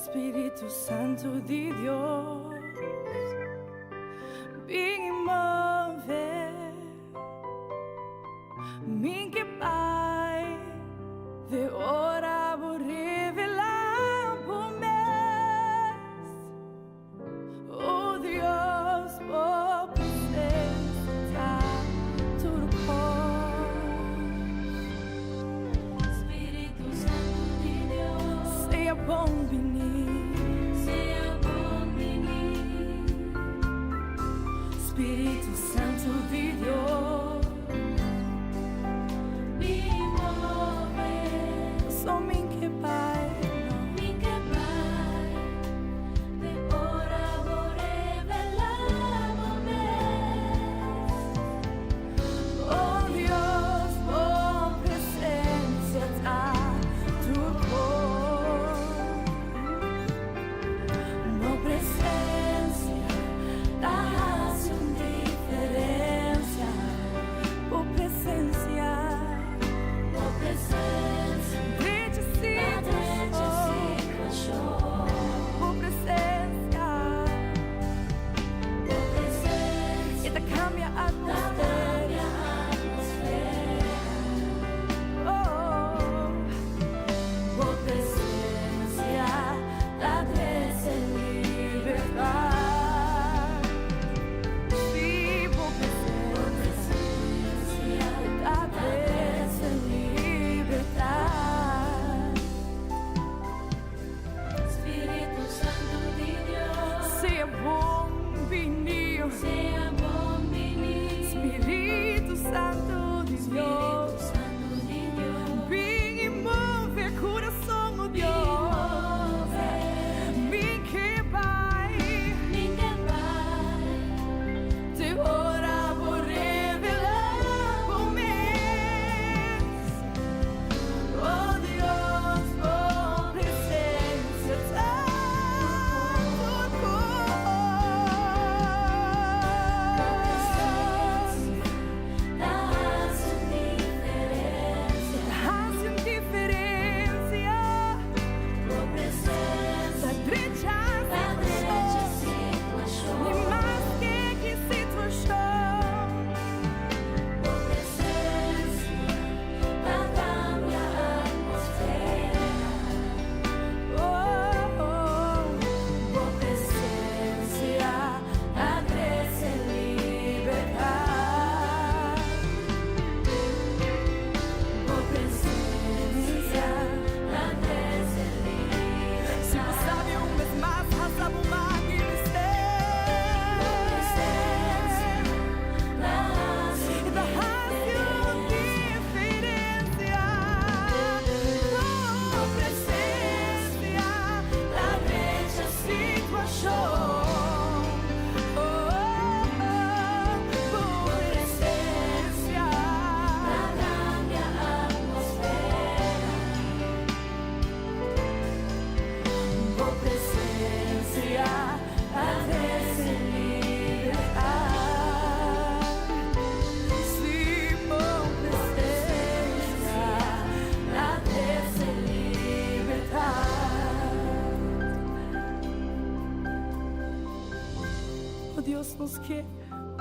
Spiritu Santu di Dios, bin i move. Mi ke bai te ora bo revelá bo mes. O Dios, bo presensia ta tur kos. Spiritu Santu di Dios, Sea bon biní. Sea bon biní. Spiritu Santu di Dios, Bin move. So mi ke bai, no. Mi ke bai te ora bo revelá bo mes. Oh Dios, bo presensia ta tur kos. Bo presensia ta hasi un diferensia. Bo presensia, Bo presensia, drecha drecha situashon. Situashon. Bo presensia, Bo presensia, e ta kambia ta atmosfera. Kambia atmosfera. Oh, bo presensia ta trese libertat. Sí, bo presensia ta trese libertat. Spiritu Santu di Dios, Sea bon biní. Sea bon biní. Spiritu Santu di Spiritu Dios. Santu di Dios, Bin i move kurason, oh Bin Dios. Move. Mi ke bai Mi ke bai te ora bo revelá bo mes. Oh Dios, bo presensia ta tur kos. Ta hasi un diferensia. Hasi un diferensia. Bo presensia, Ta drecha ta drecha situashon. Situashon. Ni maske ki situashon. Bo presensia ta kambia atmosfera. Oh, bo presensia ta trese libertat. Bo presensia ta trese Si bo libertat. Sabi un bes mas, halsa bo man i bis'é. Bo presensia ta hasi Ta hasi un diferensia. Bo presensia ta drecha situashon. Oh, bo presensia ta kambia atmosfera. Bo presensia ta trese libertat. Sí, bo presensia ta trese libertat. Oh Dios, nos ke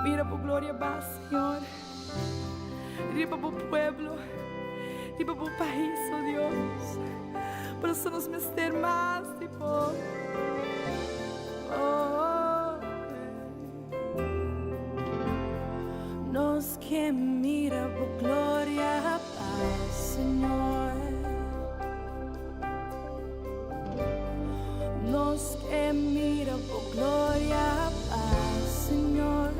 mira bo gloria baha, Señor. Riba bo pueblo, riba bo pais, oh Dios. Por eso nos mester mas di bo. Oh, nos ke mira bo gloria baha, Señor. Nos ke mira bo gloria baha, Señor.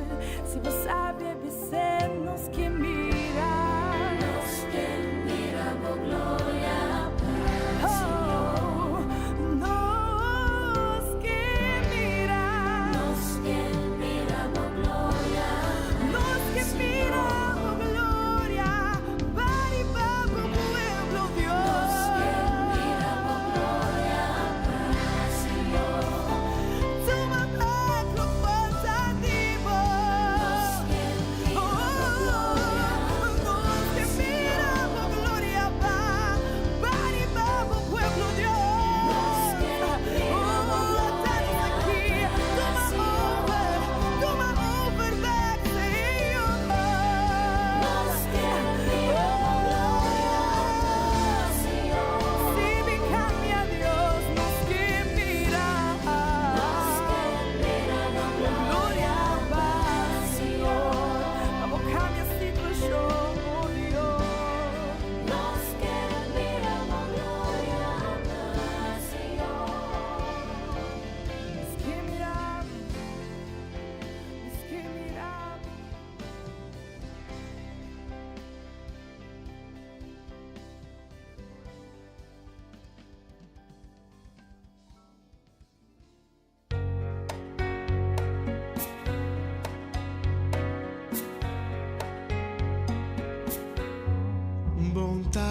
Si bo sabi, bis'é, nos ke mira. Nos ke mira bo gloria baha, Oh, nos ke mira. Nos ke mira bo gloria. Nos ke mira bo gloria baha riba bo pueblo, Dios. Nos ke mira bo gloria baha, Señor. Tuma bèk loke ta di bo. Nos ke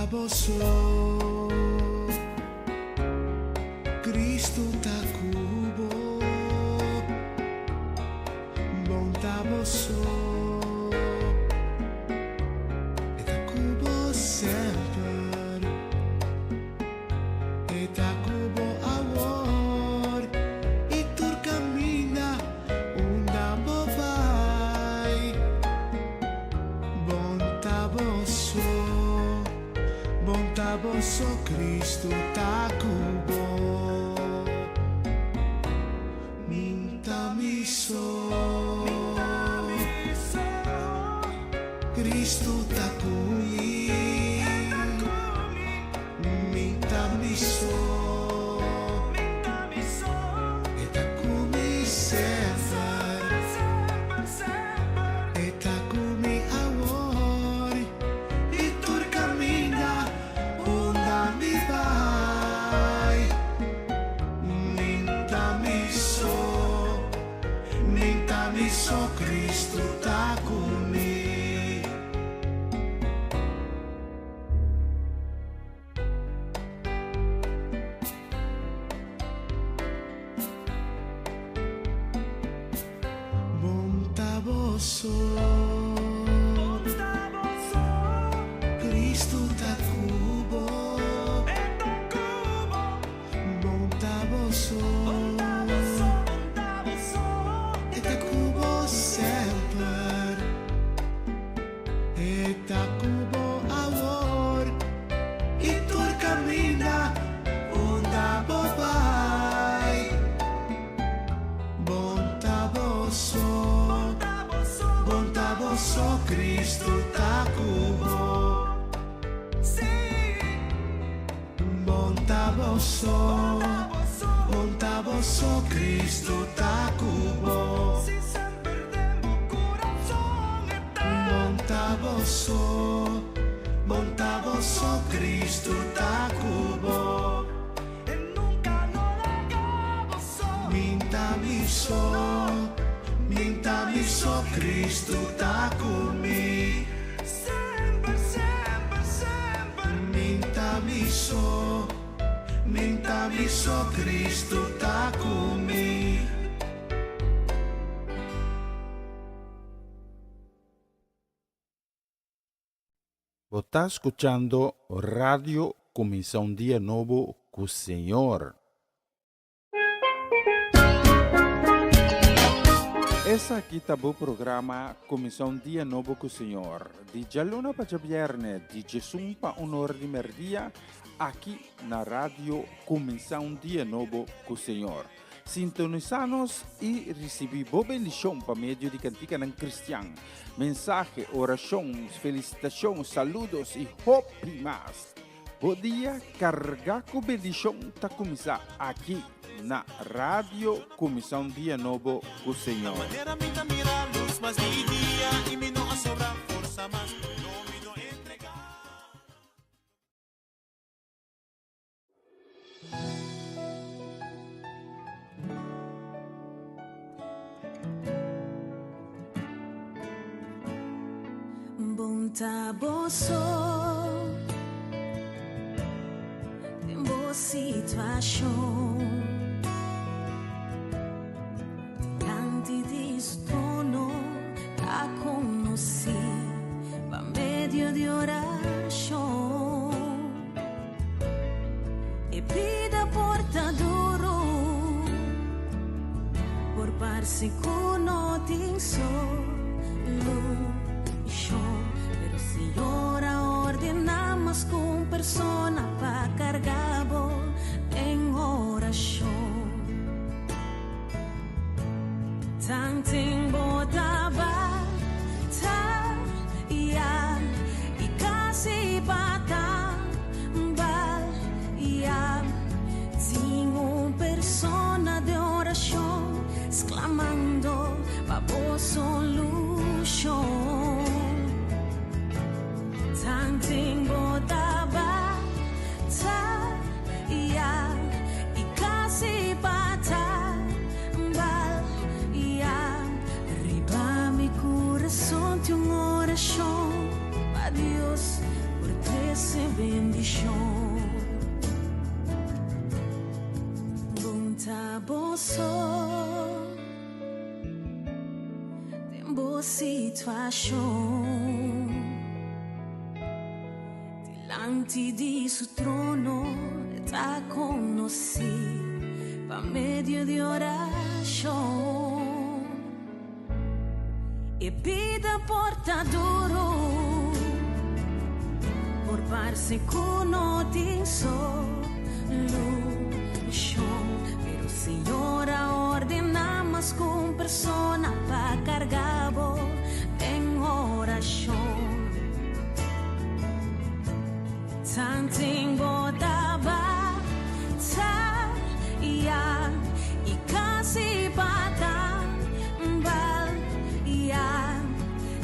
bo so, Cristo ta cu bo. Bon ta bo so, E ta cu bo semper. E ta cu bo awor y tur caminda unda bo bay. Bon ta bo so, bon ta bo so, Cristo ta cu bo. Mi'n ta mi so, Cristo ta cu mi. Mi'n ta mi so, E ta cu mi semper. E ta cu mi awor y tur caminda unda mi bay. Mi'n ta mi so, mi'n ta mi so, Cristo ta cu mi. Bon ta bo so, Cristo ta cu bo. Bon ta bo so, E ta cu bo semper. E ta cu bo awor y tur caminda unda bo bay. Bon ta bo so, bon ta bo so, Cristo ta cu bo. Bon ta bo so, bon ta bo so, Cristo ta cu bo. Bon ta bo so, bon ta bo so, Cristo ta cu bo. Mi'n ta mi so, mi'n ta mi so, Cristo ta cu mi. Mi'n ta mi so, mi'n ta mi so, Cristo ta cu mi. Bo ta scuchando Radio Cuminsa un Dia Nobo cu Señor. Esaki ta bo programa Cuminsa un Dia Nobo cu Señor, di djaluna pa djabierne, di djesun pa un or di merdia, aki na Radio Cuminsa un Dia Nobo cu Señor. Sintonisa nos y ricibi bo bendicion pa medio di canticanan cristian, mensahe, oracion, felicitacion, saludos y hopi mas. Bo dia carga cu bendicion ta cuminsa aki na Radio Cuminsa un Dia Nobo cu Señor. Manera mi ta mira luz mas di dia y mi no a sobra forsa mas, no mi no entrega. Bon ta bo so den bo situacion dilanti di su trono ta conoci pa medio di oracion. E bida por ta duro, por parce cu no tin solucion, pero Señor a ordena mas cu un persona pa carga bo den oracion. Tanten bo ta bataya y casi pa tambalea, tin un persona den oracion exclamando pa bo solucion. Tanten bo ta bataya y casi pa tambalea, trese bendishon. Bon ta bo so den bo situashon. Dilanti di su trono e ta konosí pa medio di orashon. E bida por ta duru, por parse ku no tin solushon, pero Señor a ordená mas ku un persona pa karga bo den orashon. Tanten bo ta bataya i kasi pa tambalia,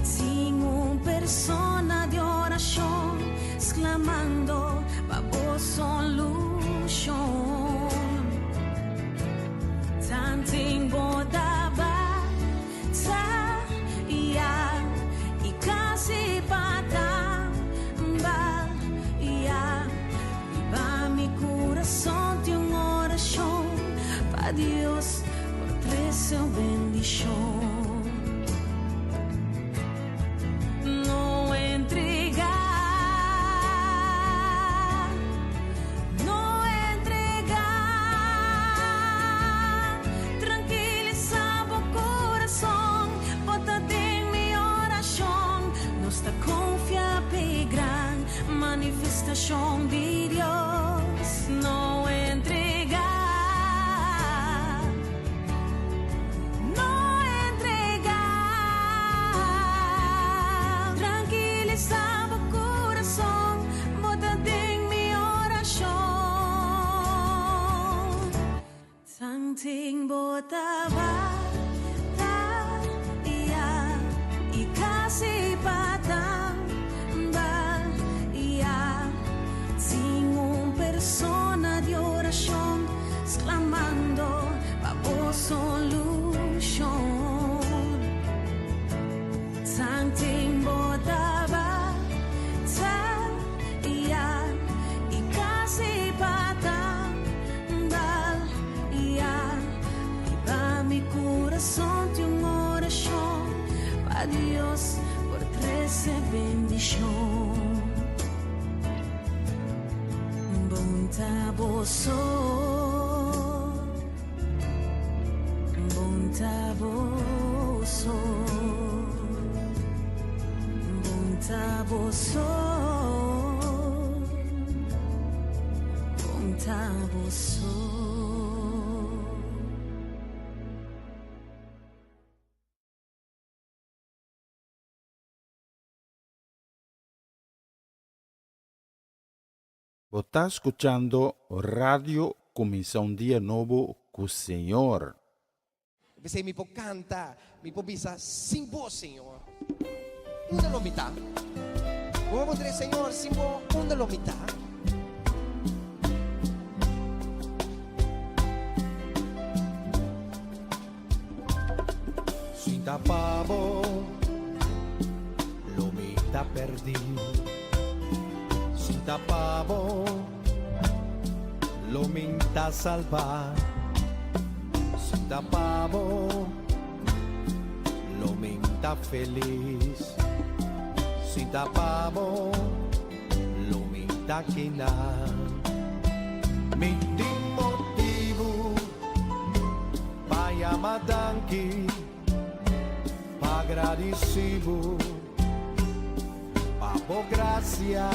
tin un persona di orashon sklamando pa bo solushon. Tanten bo ta bataya i kasi pa tambalia, riba mi kurason tin un orashon pa Dios por trese un bendishon. No entregá, no entregá. Trankilisá bo kurason, bo ta den mi orashon. Nos ta konfia p'e gran manifestashon di Dios. No entregá, no entregá. Trankilisá bo kurason, bo ta den mi orashon. Tanten bo ta bataya i kasi pa tambalia, tin un persona di orashon sklamando pa bo solushon. Tanten bo ta bataya i kasi pa tambalia, riba mi kurason tin un orashon pa Dios por trese bendishon. Bon ta bo so, bon ta bo so, bon ta bo so, bon ta bo so. Bo ta skuchando Radio Kuminsá un Dia Nobo ku Señor. P'esei mi por kanta, mi por bisa, Sin bo, Señor, unda lo mi ta? Bo por puntra, Señor, sin bo, unda lo mi ta? Sin ta pa bo, lo mi ta perdí. Sin ta pa bo, lo mi ta salvá. Sin ta pa bo, lo mi ta felis. Sin ta pa bo, lo mi ta kina. Mi tin motibu pa yama danki, pa gradisí bo pa bo grasia.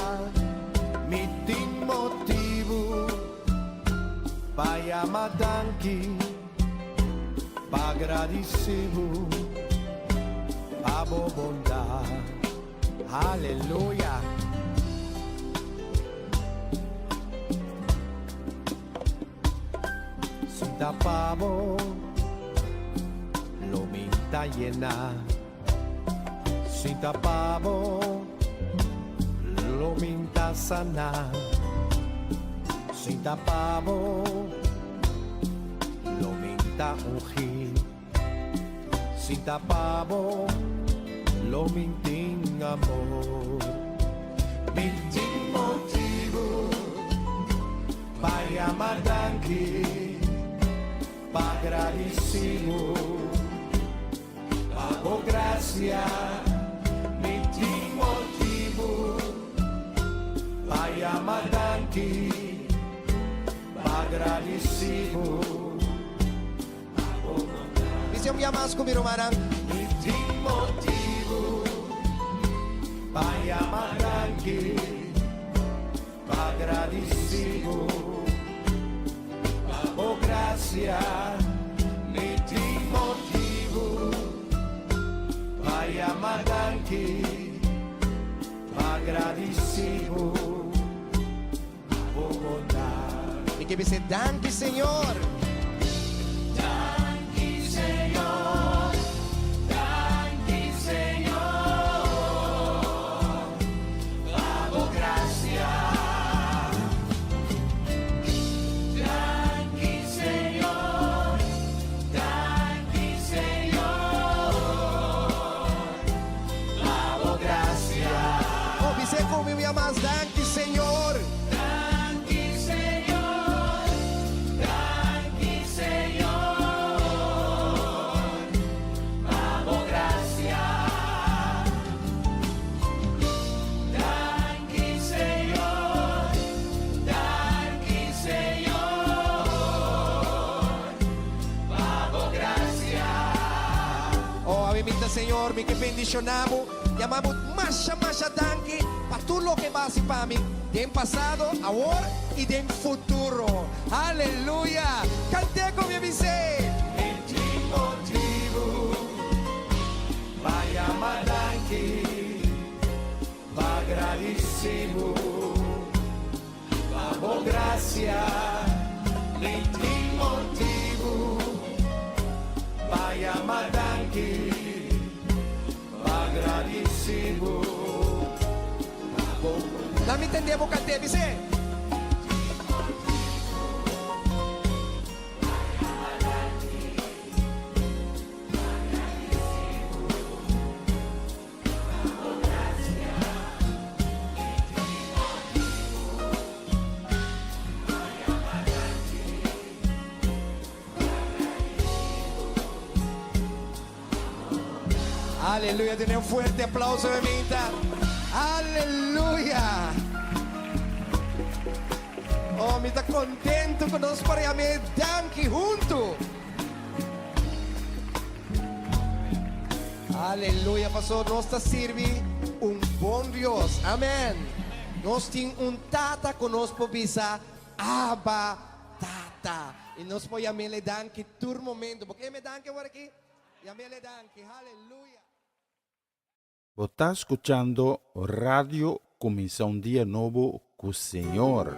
Mi tin motibu pa yama danki, pa gradisí bo pa bo bondat. Aleluya. Sin ta pa bo, lo mi ta yena. Sin ta pa bo, lo mi ta sana. Sin ta pa bo, lo mi ta ungí. Sin ta pa bo, lo mi tin amor. Mi tin motibu pa yama danki, pa gradisí Bo pa bo grasia. Mi tin motibu pa yama danki, pa gradisí Bo. Bis'é un bia mas ku mi, rumannan. Mi tin motibu pa yama danki, pa gradisí Bo pa bo grasia. Mi tin motibu pa yama danki, pa gradisí Bo pa bo bondat. Mi ke bisa danki, Señor. Danki, Señor, danki, Señor, pa bo grasia. Danki, Señor, danki, Señor, pa bo grasia. Oh, bis'é ku mi mas danki, Señor. Danki, Señor, danki, Señor, pa bo grasia. Danki, Señor, danki, Señor, pa bo grasia. Oh, ami minta Señor, mi ke bendishoná bo. Yama Bo masha masha danki pa tur loke B'a hasi pa mi. Den pasado, awor i den futuro. Aleluya. Kant'é ku mi, bis'é. Mi tin motibu pa yama danki, pa gradisí Bo pa bo grasia. Mi tin motibu pa yama danki, pa gradisí Bo pa bo Laga mi tende bo kant'é, bis'é. Aleluya. Duna un fuerte aplouso, mamita. Aleluya. Oh, mi ta kontentu ku nos por yam'é danki huntu. Aleluya, pastor. Nos ta sirbi un bon Dios. Amèn. Nos tin un tata ku nos por bisa, Abba, Tata. I nos por yam'é danki tur momento. Por ke yam'é danki awor aki? Yam'é danki. Aleluya. Bo ta skuchando Radio Kuminsá un Dia Nobo ku Señor.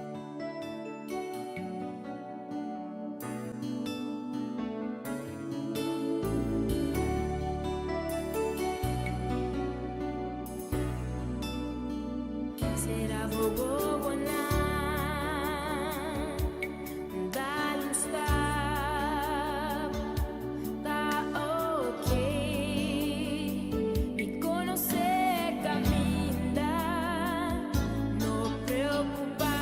Será bobo dal un stap, ta ok. Mi konosé kaminda, no preokupá.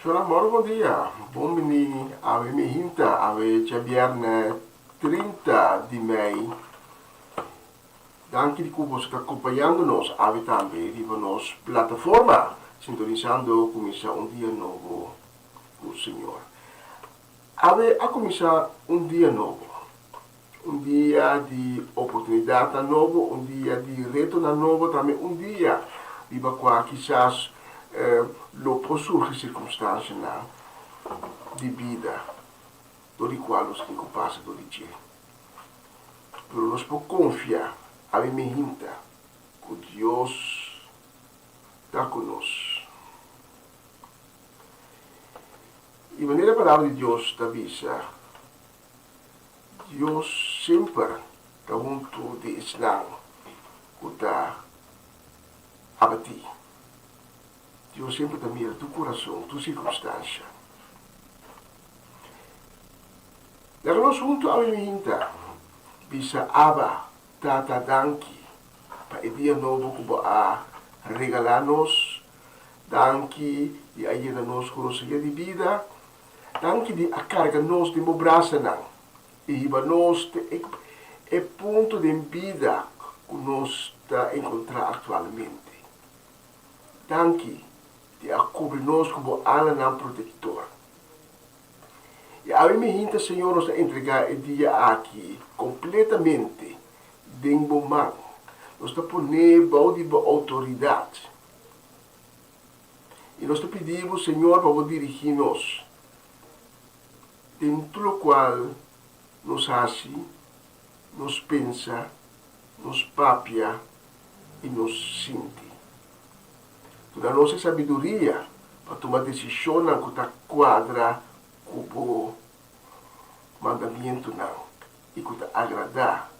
Shona moro bon dia, bon bini awe mi hinta awe djabierne 30 di mei. Danki di ku boso ta kompañando nos awe tambe riba nos plataforma, sintonisando kuminsá un dia nobo ku Señor. Awe a kuminsá un dia nobo, un dia di oportunidatnan nobo, un dia di retonan nobo, tambe un dia riba kua kisas lo por surgi sirkunstansianan di bida dor di kua nos tin ku pasa dor di dje. Pero nos por konfia awe mihinta ku Dios ta ku nos. I manera e Palabra di Dios ta bisa, Dios semper ta huntu di esnan ku ta abatí. Dios semper ta mira tur kurason, tur sirkunstansha. Laga nos huntu awe minta bisa Abba, Tata, danki pa e dia nobo ku bo a regalá nos. Danki di a yena nos ku roseria di bida. Danki di a karga nos den bo brasanan i hiba nos te e punto den bida ku nos ta enkontrá aktualmente. Danki di a kubri nos ku bo alanan protektor. I awe mi hinta, Señor, nos ta entregá e dia aki kompletamente den bo man. Nos ta pon'é bou di bo outoridat. I nos ta pidi bo, Señor, pa bo dirigí nos den tur lokual nos hasi, nos pensa, nos papia i nos sinti. Duna nos e sabiduria pa tuma desishonnan ku ta kuadra ku bo mandamientunan i ku ta agradá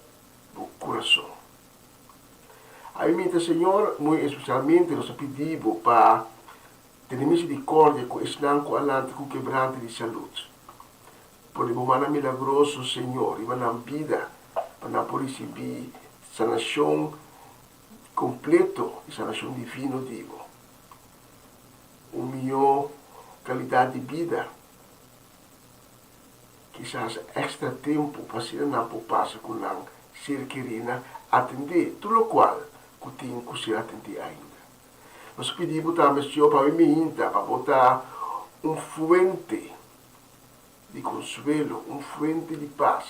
bo kurason. Ami minta Señor, muy especialmente nos ta pidi Bo pa tene misericordia cu esnan cu a lanta cu kebrante di salud. Pone Bo mannan milagroso, Señor, riba nan bida pa nan por ricibi sanacion completo y sanacion divino di Bo. Un miho calidad di bida. Kisas extra tempu pa asina nan por pasa ku nan ser kerí na atendé tur lokual ku tin ku ser atendé ainda. Nos a pidi bo tambe, Señor, pa mi mihinta pa bo ta un fuente di konsuelo, un fuente di pas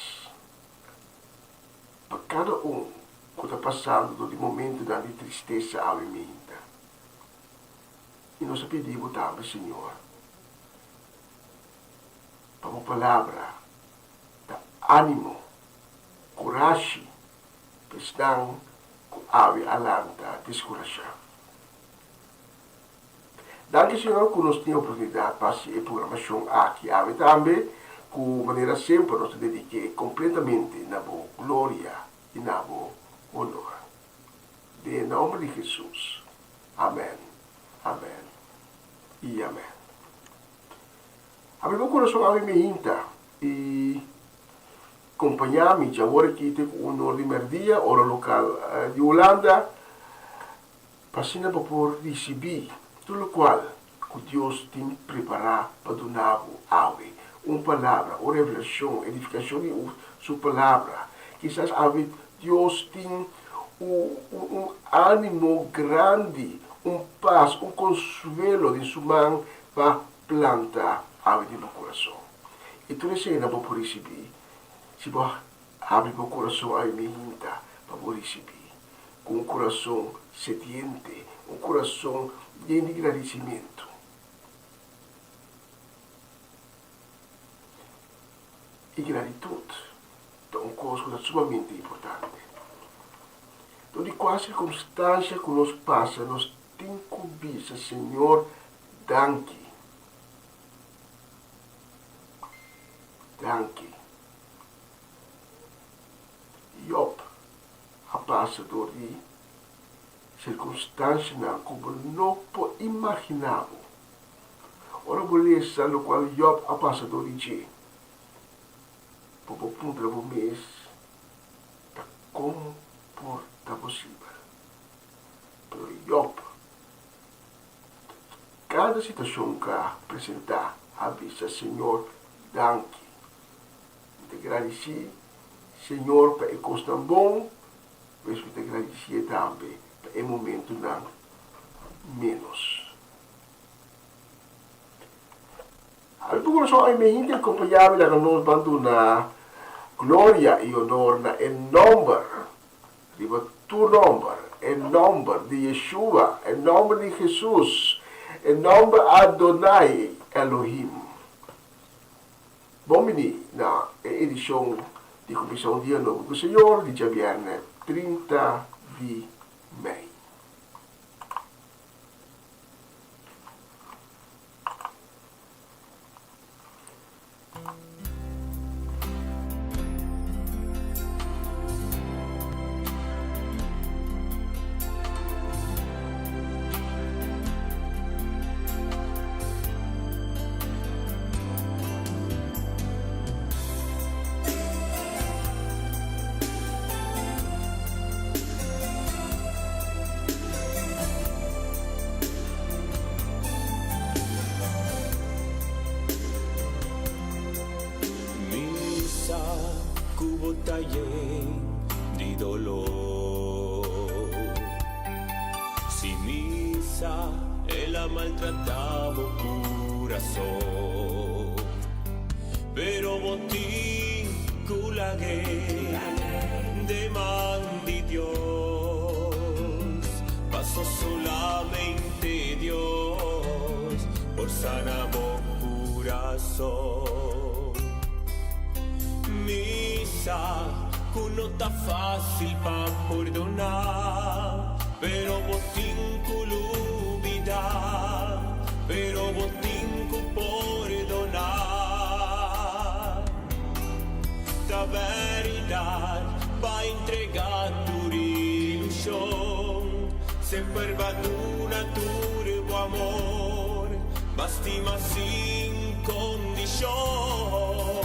pa kada un ku ta pasando dor di momentunan di tristesa awe mihinta. I nos a pidi bo tambe, Señor, Pa bo palabra ta ánimo, kurashi pa esnan ku awe a lanta deskurashá. Danki Señor ku nos tin e oportunidat pa hasi e programashon aki awe tambe, ku manera semper nos ta dedik'é kompletamente na bo gloria i na bo honor. Den e nòmber di Hesus, amèn, amèn i amèn. Habri bo kurason awe mi hinta i kompañá mi djawor aki te ku un or di mèrdia, ora lokal di Hulanda, pa asina bo por risibí tur lokual ku Dios tin prepará pa duna bo awe. Un palabra, un revelashon, edifikashon di Su palabra. Kisas awe Dios tin un ánimo grandi, un pas, un konsuelo den Su man pa planta awe den bo kurason. I tur eseinan bo por risibí si bo habri bo kurason awe mihinta pa bo risibí ku un kurason sediente, un kurason yen di gradisimentu. I gratitut ta un kos ku ta sumamente importante. Dor di kua sirkunstansia ku nos pasa nos tin ku bisa Señor Danki. Danki. Job a pasa dor di sirkunstansianan ku bo no por imaginá bo. Ora bo lesa lokual Job a pasa dor di dje, bo por puntra bo mes, Ta kon por ta posibel? Pero Job. kada situashon ku a presentá a bisa Señor danki. Mi ta gradisí Señor pa e kosnan bon, pues mi ta gradisié tambe pa e momentunan ménos. Abi bo kurason ay mi hende kompañá mi laga nos ban duna gloria i honor na e nòmber riba tur nòmber, e nòmber di Yeshua, e nòmber di Hesus, e nòmber Adonai Elohim. Bon bini na e edishon di Kuminsá un Dia Nobo ku Señor di djabièrnè 30 di mei. Mi sa ku bo ta yen di doló. Si mi sa el a maltratá bo kurason. Pero bo tin ku lag'é den man di Dios. Paso solamente Dios por sana bo kurason. Mi sa ku no ta fásil pa pordoná, pero bo tin ku lubidá, pero bo tin ku pordoná. Ta bèrdat pa entregá tur ilushon, semper ba duna tur bo amor, ba stima sin kondishon.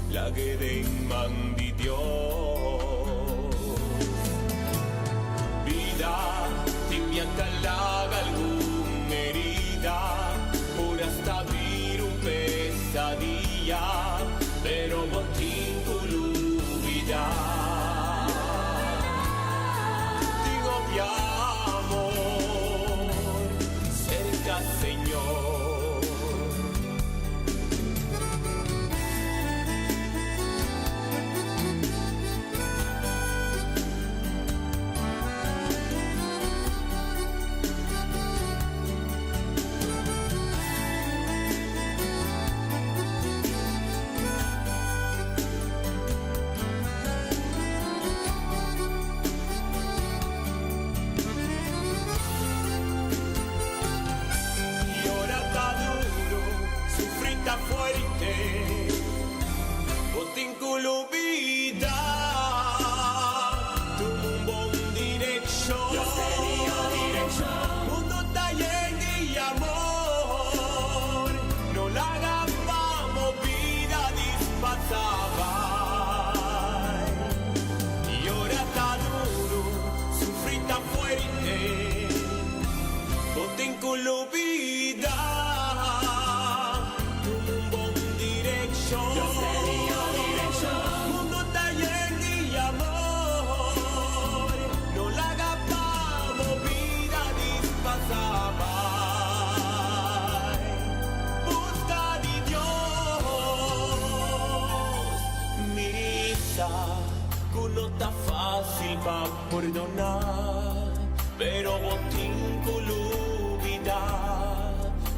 Lag'é den man di Dios. Bida tin bia ta laga algun herida, por hasta bira un pesadia, pero bo tin cu lubida. Tin hopi amor cerca Señor. Yora ta duro, sufri ta fuerte, bo tin cu lubida, tuma un bon direccion. Mundo ta yen di amor, no laga pa bo bida dispasa bai. Yora ta duro, sufri ta fuerte, bo tin cu lubida, tuma un bon direccion. Mundo ta yen di amor, no laga pa bo bida dispasa bai. Busca di Dios, mi sa cu no ta facil pa pordoná, pero bo tin cu lubida,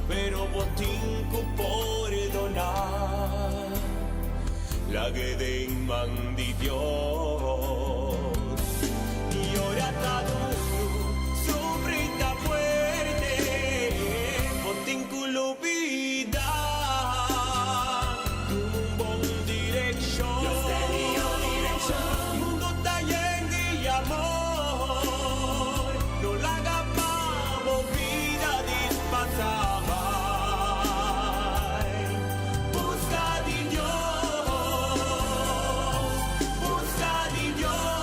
pero bo tin cu pordoná. Lag'é den man di Dios. Yora ta duru, sufri ta fuerte, bo tin cu lubida, tuma un bon direccion. Mundo ta yen di amor, no laga pa bo bida dispasa bai. Busca di Dios, busca di Dios.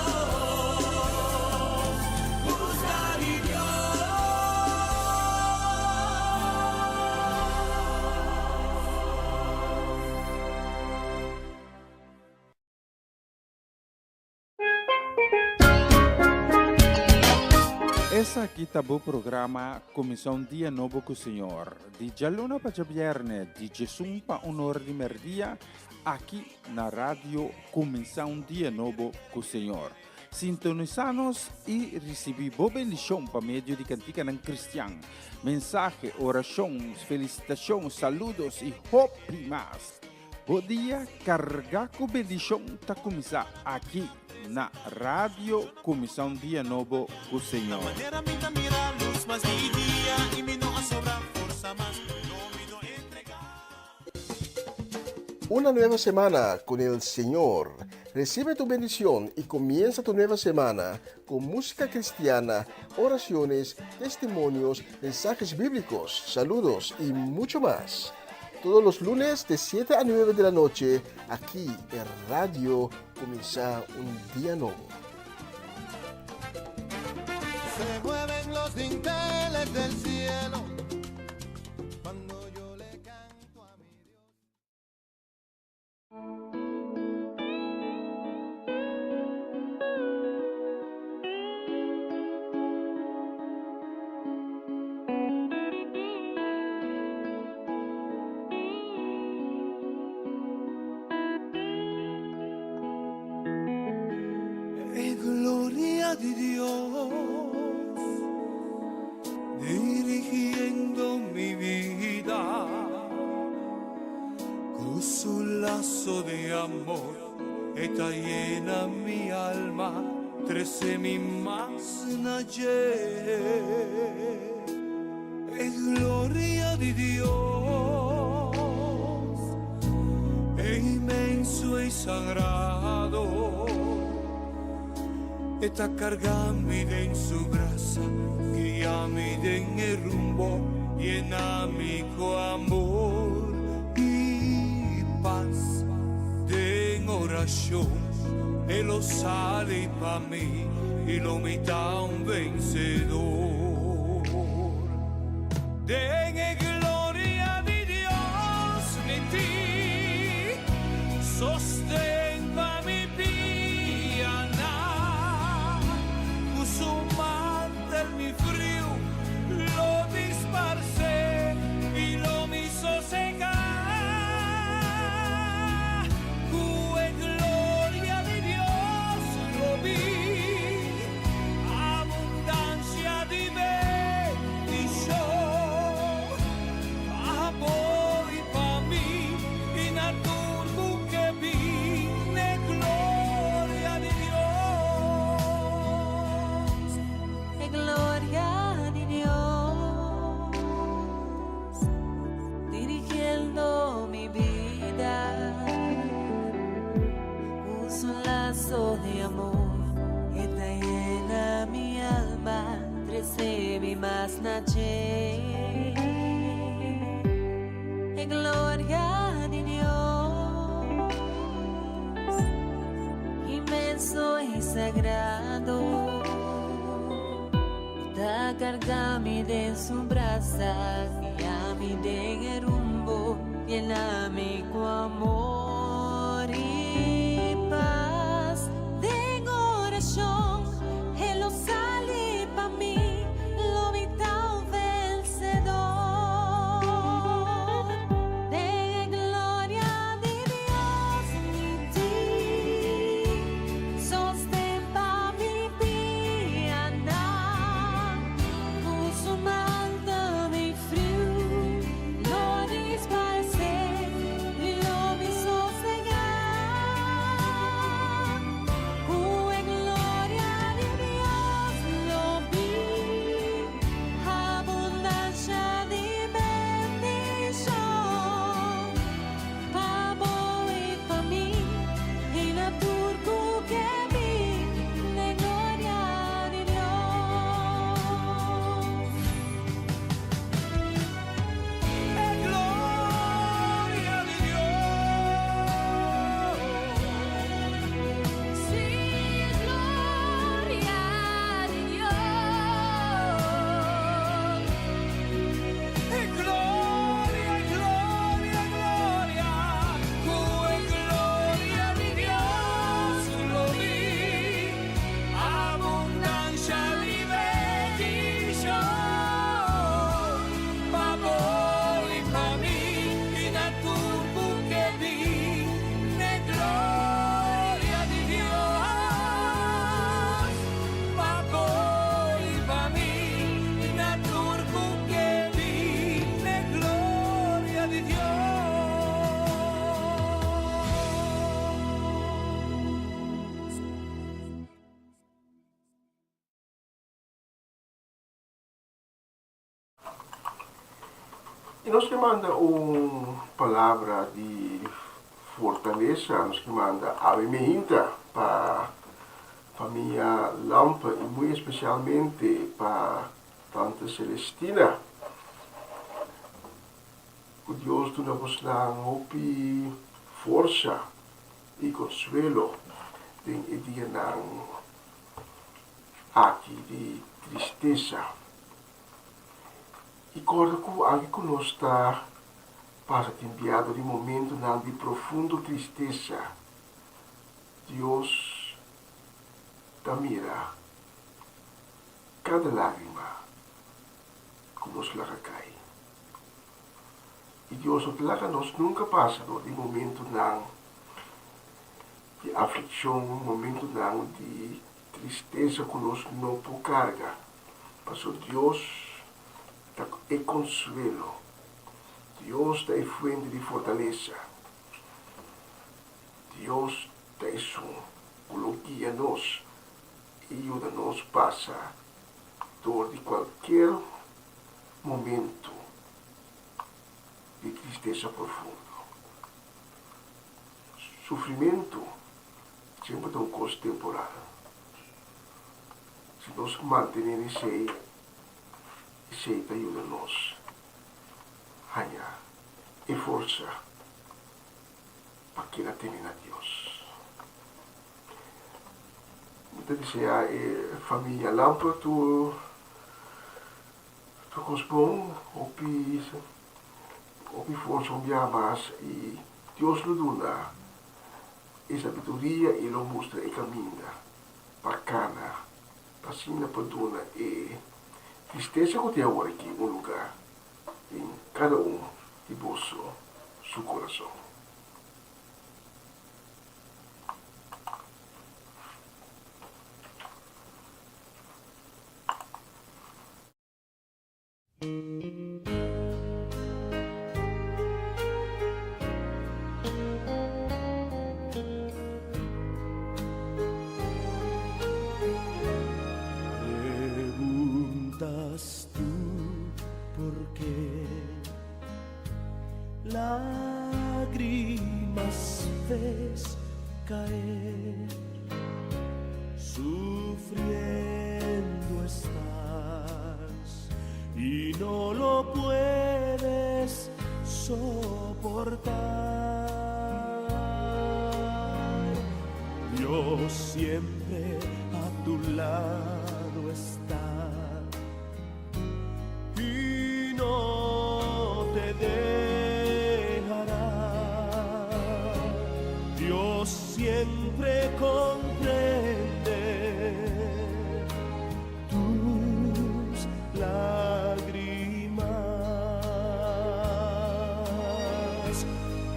Esaki ta bo programa Kuminsá un Dia Nobo ku Señor, di djaluna pa djabièrnè di djesun pa un or di mèrdia, aki na Radio Kuminsá un Dia Nobo ku Señor. Sintonisá nos i risibí bo bendishon pa medio di kantikanan kristian, mensahe, orashon, felisitashon, saludos i hopi mas. Bo dia kargá ku bendishon ta kuminsá aki na Radio Kuminsá un Dia Nobo ku Señor. Manera mi ta mira lus mas di dia i mi no a sobra forsa mas, no mi no entregá. Una nueva semana con el Señor. Recibe tu bendición y comienza tu nueva semana con música cristiana, oraciones, testimonios, mensajes bíblicos, saludos y mucho más. Todos los lunes de 7 a 9 de la noche, aquí en Radio Comienza un Día Nuevo. Se mueven los dinteles del cielo cuando yo le canto a mi Dios. E gloria di Dios dirigiendo mi vida Cu su lazo di amor e ta yena mi alma, trece mi mas na dje. E gloria di Dios e inmenso y sagrado e ta carga mi den su brasa, guia mi den e rumbo, yena mi cu amor y paz. Den oracion e lo sali pa mi y lo mi ta un vencedor. Den e gloria di Dios mi tin sosten pa mi pianan. Cu su mantel mi friu lo disparce y lo mi sosega. Cu e gloria di Dios lo bin abundancia di bendicion pa bo y pa mi y na tur cu ke bin e gloria di Dios. E gloria di Dios dirigiendo mi bida Cu su lazo di amor e ta yena mi alma, trece mi mas na dje. E gloria di Dios inmenso y sagrado ta carga mi den su brasa, guia mi den e rumbo, yena mi cu amor y paz. Den oracion e lo sali pa mi, lo mi ta un vencedor. Den e gloria di Dios mi tin sosten pa mi pianan. Cu su mantel mi friu lo disparce y lo mi sosega. I nos ke manda un palabra di fortalesa, nos ke manda awe mehinta pa famia Lampe i muy espesialmente pa Tante Celestina. Ku Dios duna bosnan hopi forsa i konsuelo den e dianan aki di tristesa. I kòrda ku anke ku nos ta pasa tin biado di momentunan di profundo tristesa, Dios ta mira kada lágrima ku nos laga kai. I Dios no ta laga nos nunka pasa dor di momentunan di aflikshon, momentunan di tristesa ku nos no por karga. Pasobra Dios ta e konsuelo, Dios ta e fuente di fortalesa, Dios ta esun ku lo guia nos i yuda nos pasa dor di kualkier momento di tristesa profundo. Sufrimentu semper ta un kos temporal. Si nos mantené esei, esei ta yuda nos haña e forsa pa keda tene na Dios. Mi ta deseá e famia Lamper tur tur kos bon, hopi hopi forsa un biaha mas i Dios lo duna e sabiduria i lo mustra e kaminda pa kana pa asina por duna e tristesa ku tin awor aki un lugá den kada un di boso su kurason. Preguntas tú por qué lágrimas ves caer, sufriendo estás y no lo puedes soportar. Dios siempre a tu lado está y no te dejará. Dios siempre comprende tus lágrimas.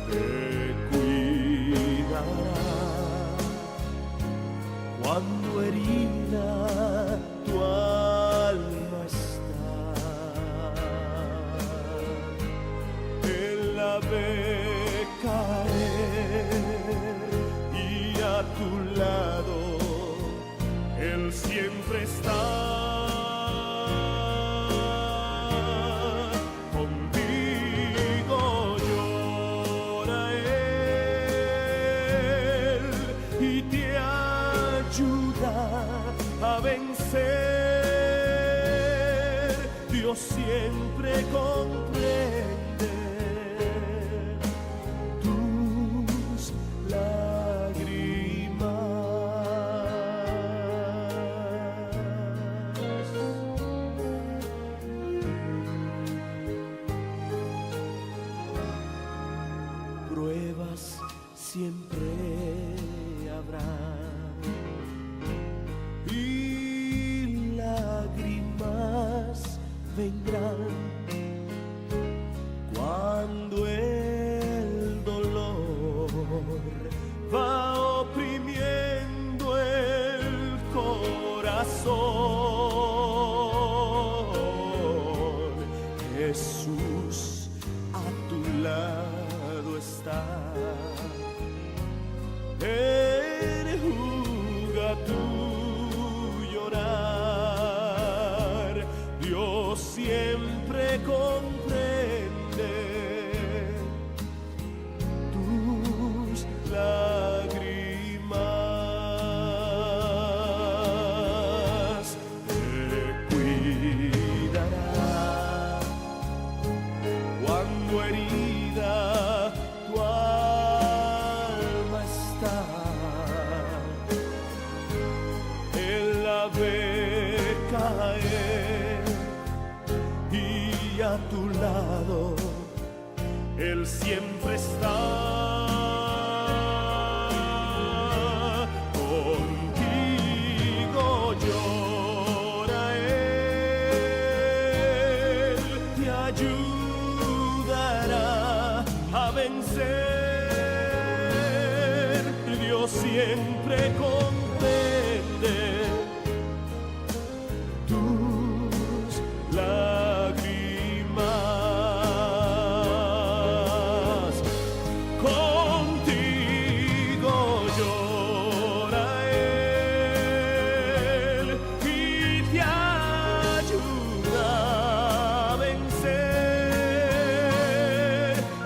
Te cuidará cuando herida tu alma está. Él la ve caer y a tu lado Él siempre está. Contigo llora Él y te ayuda a vencer. Dios siempre comprende tus lágrimas. Pruebas siempre habrá y lágrimas vendrán cuando el dolor va oprimiendo el corazón. Jesús a tu lado está. Enjuga tu llorar. Dios siempre siempre comprende tus lágrimas. Contigo llora Él y te ayuda a vencer.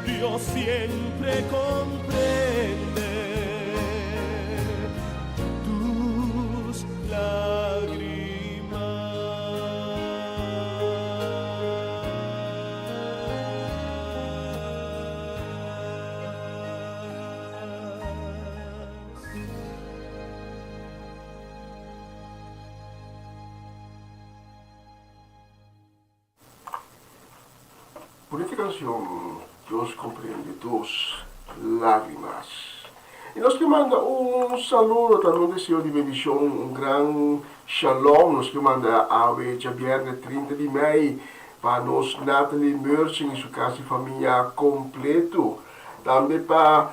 Dios siempre comprende tus lágrimas. Bonita kansion, Dios comprende tus lágrimas. I nos ke manda un saludo, tambe un deseo di bendishon, un gran shalom nos ke manda awe djabièrnè 30 di mei pa nos Natalie Merching i su kas i famia kompleto. Tambe pa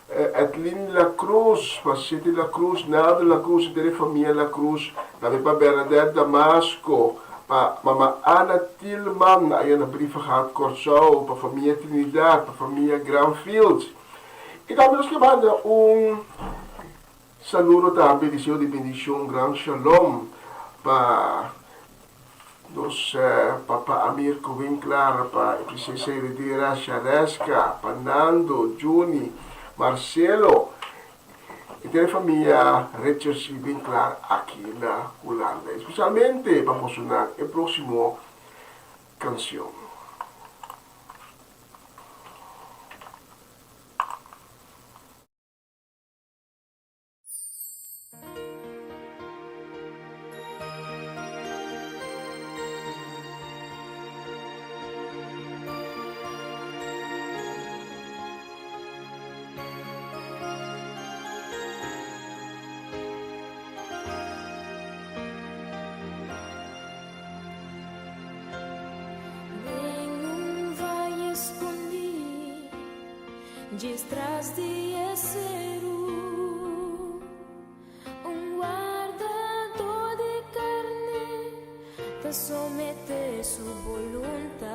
Edlin La Cruz, pa City La Cruz, Naldo La Cruz, henter e famia La Cruz, tambe pa Bernadette Damasco, pa Mama Ana Tilman aya na Brievengat Kòrsou, pa famia Trinidad, pa famia Granfield. I tambe nos ke manda un saludo tambe, deseo di bendishon, gran shalom pa nos papa Amirko Winklaar, pa e prinsesa heredera Shareska, pa Nando, Juni, Marcelo i tur e famia Richards i Winklaar aki na Hulanda. Espesialmente pa bosonan e próksimo kansion. Den un valle escondí, djis tras di e seru, un wardadó di carné ta someté su boluntad.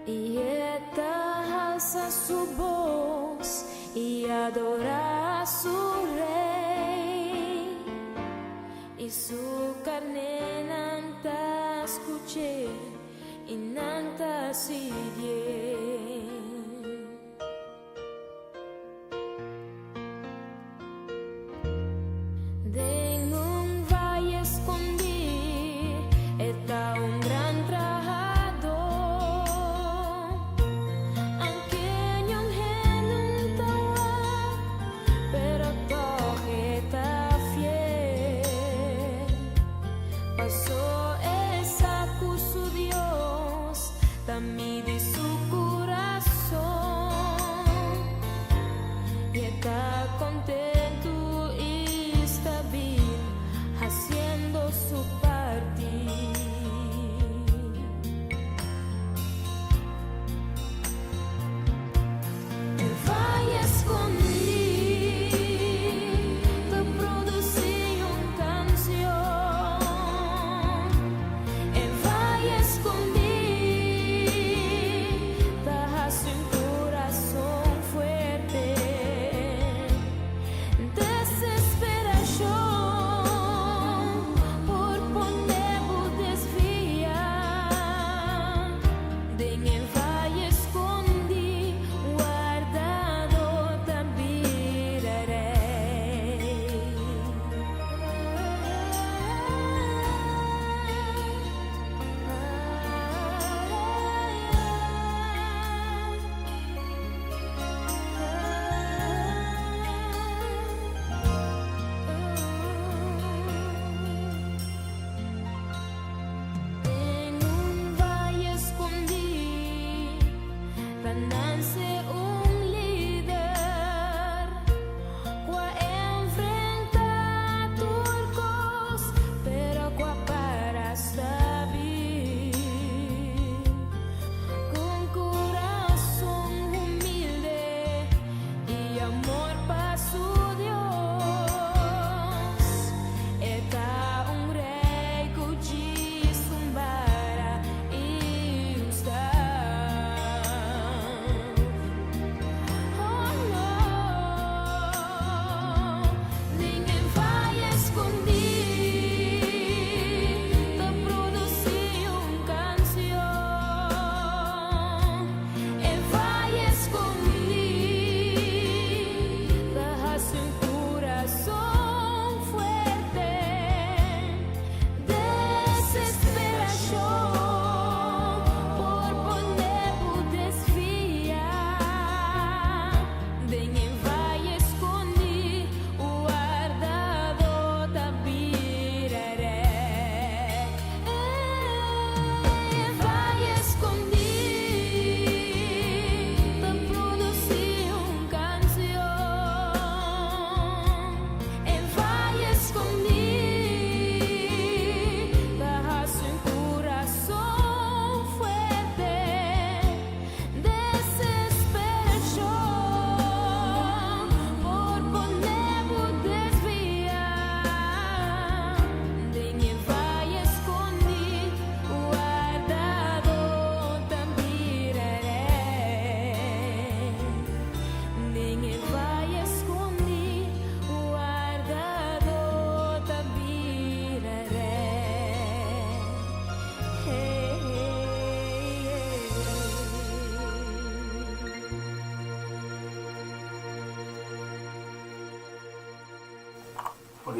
I e ta halsa su bos i adorá su Rey. I su carnénan ta scuch'é i nan ta siguié. Den un valle escondí e ta un gran trahadó. Aunke niun hende no ta wak, pero tòg e ta fiel. Pasó e sa ku su Dios ta midi su.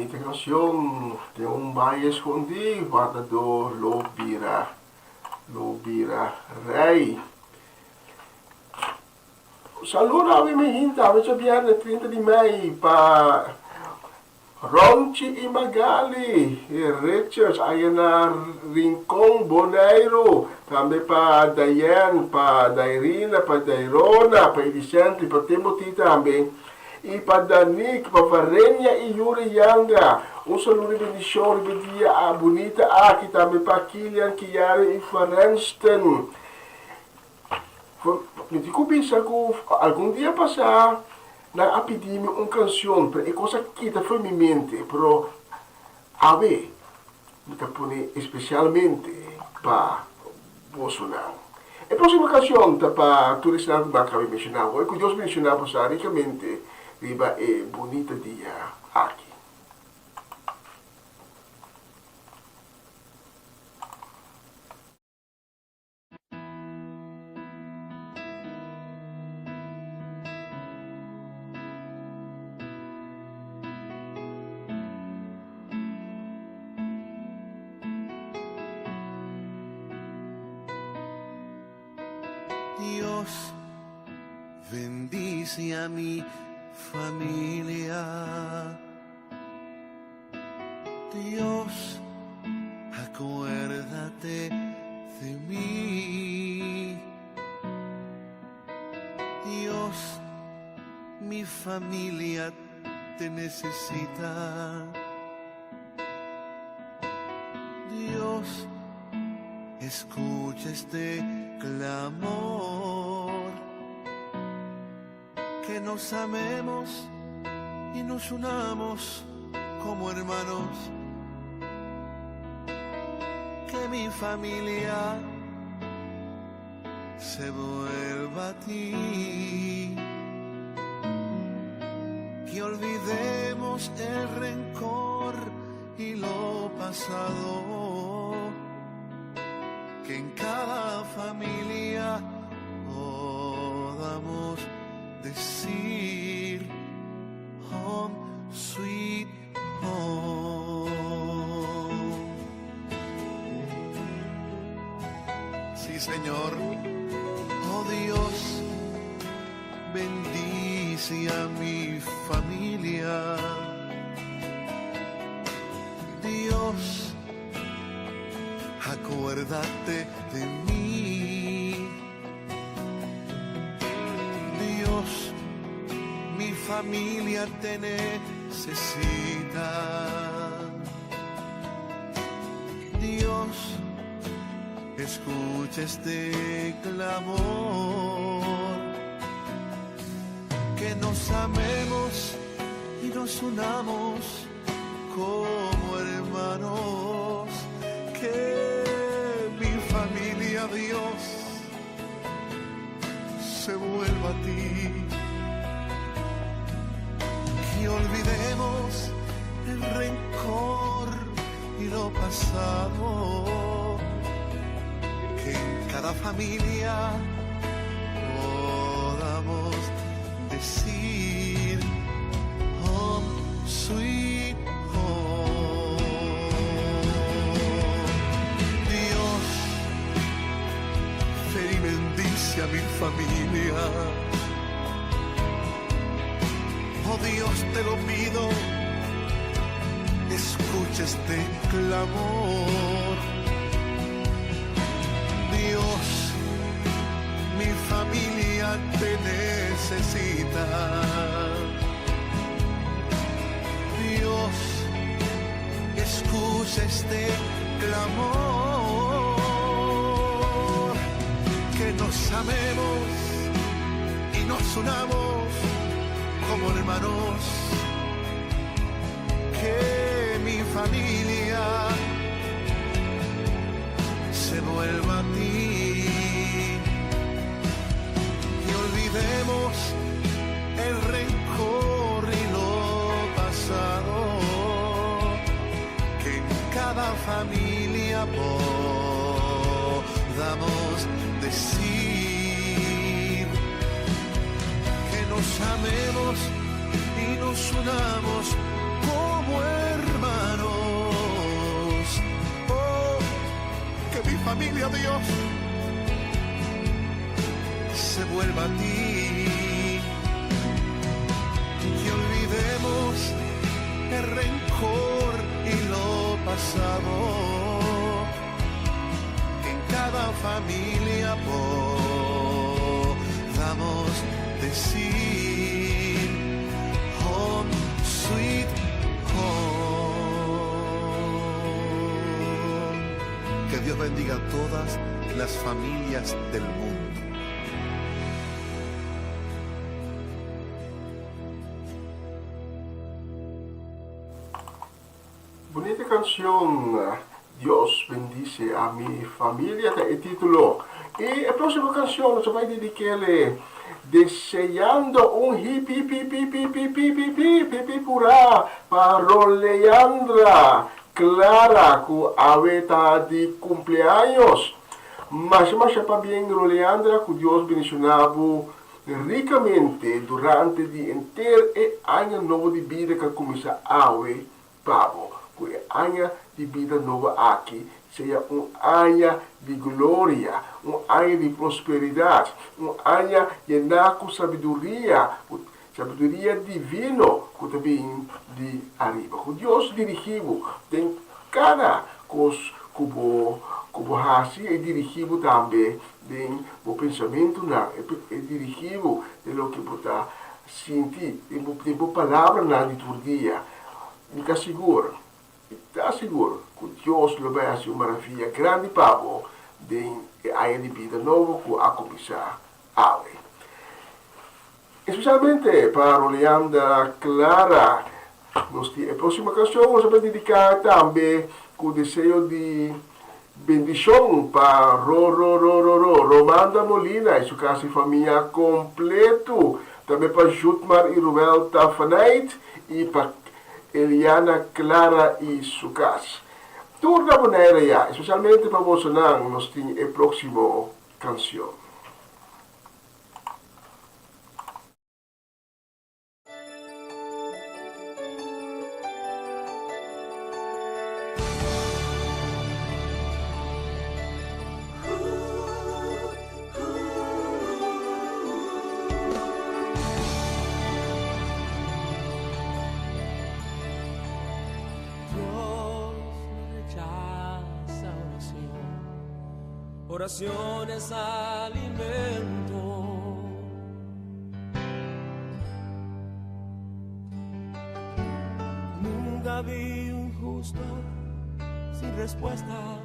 Bunita canción, den un baie escondí, wardador lo bira, lo bira rey. Saludo awe mi hinta, awe djabièrnè 30 di mei pa Ronchi i Magali Richards aya na Rincon, Boneiru, tambe pa Diane, pa Dairina, pa Dairona, pa Edicently, pa Timothy tambe, i pa Danique, pa Varenia i Yuri Yanga. Un saludo i bendishon riba e dia bunita aki tambe pa Kilian, Kiara i Farenston. Mi tin ku bisa ku algun dia pasá nan a pidi mi un kanshon, pero e kos a kita for mi mente. Pero awe mi ta pone espesialmente pa bosonan. E próksimo kanshon ta pa tur esnan ku mi a kaba di menshoná awor. Ku Dios bendishoná boso rikamente riba e bunita dia aki. Dios bendice a mi familia. Dios, acuérdate de mí. Dios, mi familia te necesita. Dios, escucha este clamor. Que nos amemos y nos unamos como hermanos. Que mi familia se vuelva a ti. Que olvidemos el rencor y lo pasado. Que en cada familia podamos decir home sweet home. Sí, Señor. Oh Dios, bendice a mi familia. Dios, acuérdate de mí. Dios, mi familia te necesita. Dios, escucha este clamor. Que nos amemos y nos unamos como hermanos. Que mi familia, Dios, se vuelva a ti. Que olvidemos el rencor y lo pasado. Que en cada familia podamos decir home sweet home. Dios, ven y bendice a mi familia. Oh Dios, te lo pido, escucha este clamor. Dios, mi familia te necesita. Dios, escucha este clamor. Que nos amemos y nos unamos como hermanos. Que mi familia se vuelva a ti. Y olvidemos el rencor y lo pasado. Que en cada familia podamos decir que nos amemos y nos unamos como hermanos. familia, Dios, se vuelva a ti. Que olvidemos el rencor y lo pasado. Que en cada familia podamos decir home sweet home. Que Dios bendiga a todas las familias del mundo. Bunita canción, Dios bendice a mi familia ta e título. Y e próximo canción nos ta bay dedic'ele deseando un hip hip hip hip hip hip hip hip hip hip hip hurá pa Roleandra Clara cu awe ta di cumpleaños. Masha masha pabien Roleandra cu Dios bendiciona bo ricamente durante di henter e aña nobo di bida cu a cuminsa awe pa bo. Cu e aña di bida nobo aki sea un aña di gloria, un aña di prosperidad, un aña yená cu sabiduria, cu sabiduria divino cu ta bin di ariba. Cu Dios dirigi bo den cada cos cu bo cu bo haci, e dirigi bo tambe den bo pensamentunan, e dirigi bo den loke bo ta sinti, den bo den bo palabranan di tur dia. Mi ta sigur, mi ta sigur ku Dios lo bai hasi un maravia grandi pa bo den e aña di bida nobo ku a kuminsá awe. Espesialmente pa Roleanda Clara, nos tin e próksimo kanshon nos a bai dediká tambe ku deseo di bendishon pa Ro Ro Ro Ro Ro Romanda Molina i su kas i famia kompletu, tambe pa Jutmar i Ruel Tafanait i pa Eliana Clara i su kas. Tur na Bonaire ya, espesialmente pa bosonan nos tin e próksimo kanshon. Dios no rechaza oración, oración es alimento. Nunca vi un justo sin respuesta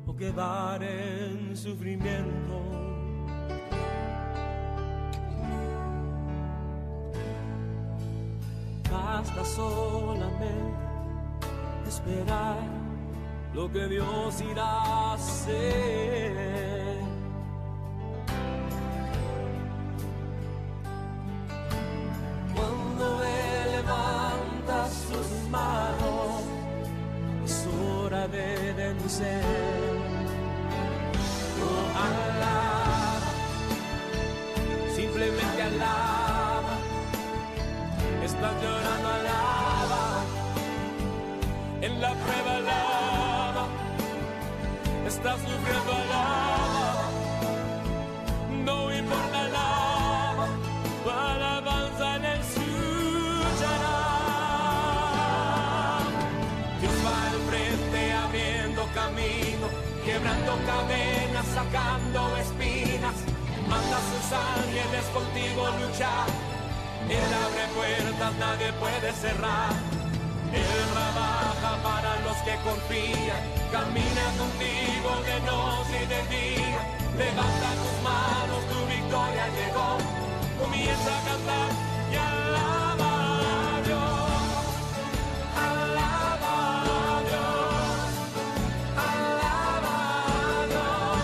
o quedar en sufrimiento. Basta solamente esperar lo que Dios irá a hacer. Cuando Él levanta sus manos, es hora de vencer. Oh, alaba, simplemente alaba. Estás llorando, alaba. En la prueba, alaba. Estás sufriendo, alaba. No importa, alaba. Tu alabanza le escuchará. Dios va al frente abriendo camino, quebrando cadenas, sacando espinas. Manda a sus ángeles contigo luchar. Él abre puertas, nadie puede cerrar. Él trabaja para los que confían. Camina contigo de noche y de día. Levanta tus manos, tu victoria llegó. Comienza a cantar y alaba a Dios. Alaba a Dios. Alaba a Dios.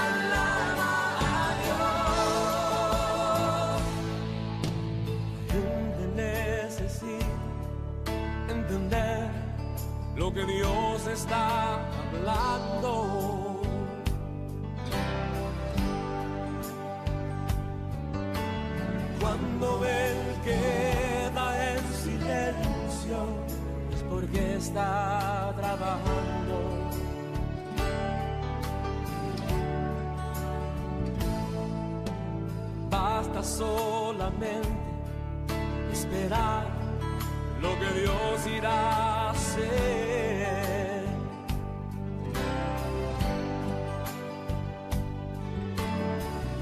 Alaba a Dios. Gente necesita entender lo que Dios está hablando. Cuando Él queda en silencio es porque está trabajando. Basta solamente esperar lo que Dios irá a hacer.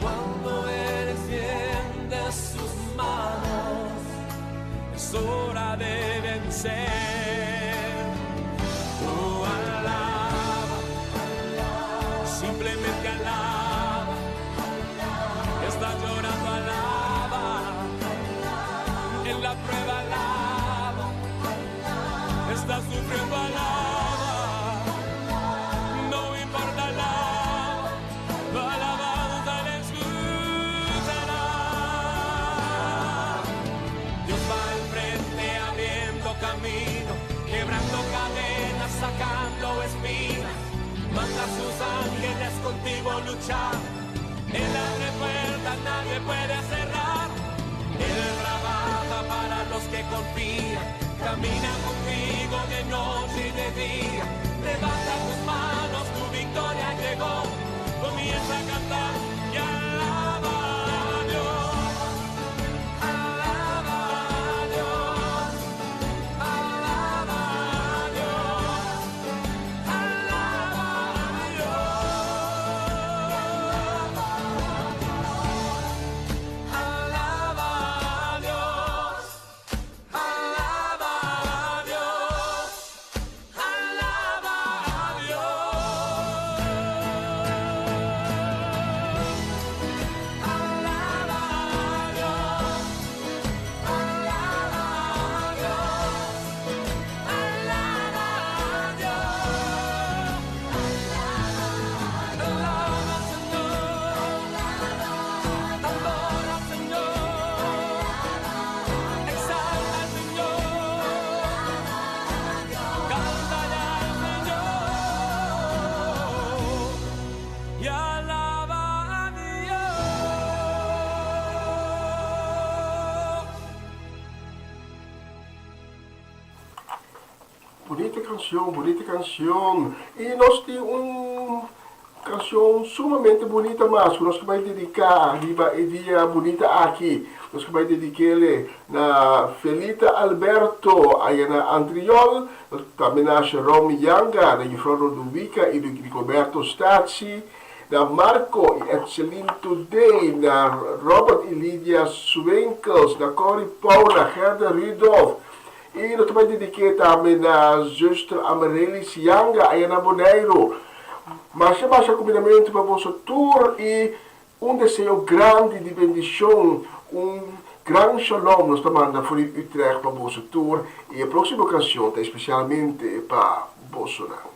Cuando Él extiende sus manos, es hora de vencer. Oh, alaba, simplemente alaba. Está llorando, alaba. En la prueba, alaba. Está sufriendo, alaba. No importa, alaba. Tu alabanza le escuchará. Dios va al frente abriendo camino, quebrando cadenas, sacando espinas. Manda a sus ángeles contigo a luchar. Él abre puertas, nadie puede cerrar. Él trabaja para los que confían. Camina contigo de noche y de día. Levanta tus manos, tu victoria llegó. Comienza a cantar y alaba a Dios. Alaba a Dios. Alaba a Dios. Alaba a Dios. Alaba a Dios. Alaba a Dios. Alaba a Dios. Alaba a Dios. Alaba a Dios. Alaba a Dios. Alaba al Señor. Adora al Señor. Exalta al Señor. Cántale al Señor. Y alaba a Dios. Bunita kansion, bunita kansion. I nos tin un kansion sumamente bunita mas ku nos ke bai dediká riba e dia bunita aki. Nos ke bai dedik'é na Felita Alberto aya na Antriol, tambe na Jerome Yanga, na Jufrou Roduwika i Rigoberto Statie, na Marco i Etseline Today, na Robert i Lydia Swinkels, na Corrie Paula, Gerda Rudolph, i nos ta bai dedik'é tambe na Zuster Amarellis Yanga aya na Boneiru. Masha masha kumbinamentu pa boso tur i un deseo grandi di bendishon, un gran shalom nos ta manda for di Utrecht pa boso tur i e próksimo kanshon ta espesialmente pa bosonan.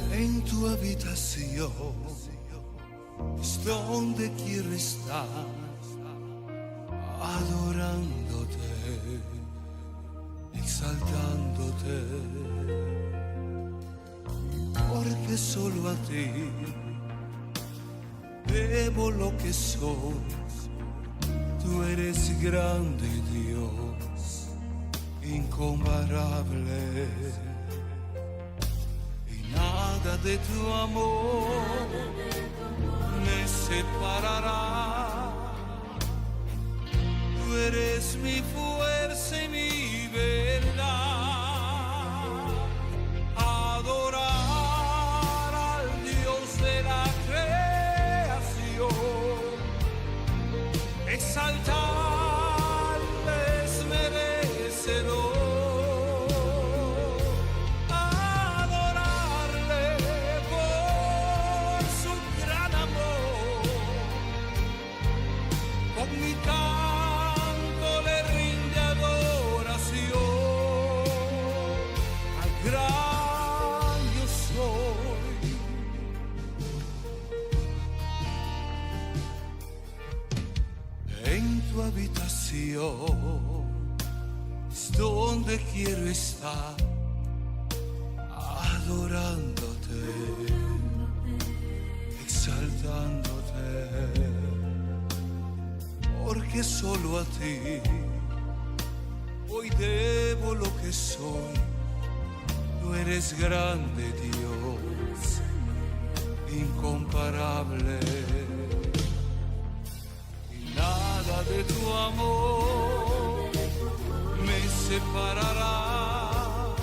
En tu habitación es donde quiero estar, adorándote, exaltándote, porque solo a ti debo lo que soy. Tú eres grande, Dios, incomparable. Y nada de tu amor me separará. Tú eres mi fuerza y mi verdad. Adorar al Dios de la creación, exaltarle es merecedor. Adorarle por su gran amor. Con mi canto le rindiré. habitación es donde quiero estar, adorándote, exaltándote, porque solo a ti hoy debo lo que soy. Tú eres grande, Dios, incomparable. Y nada de tu amor me separará.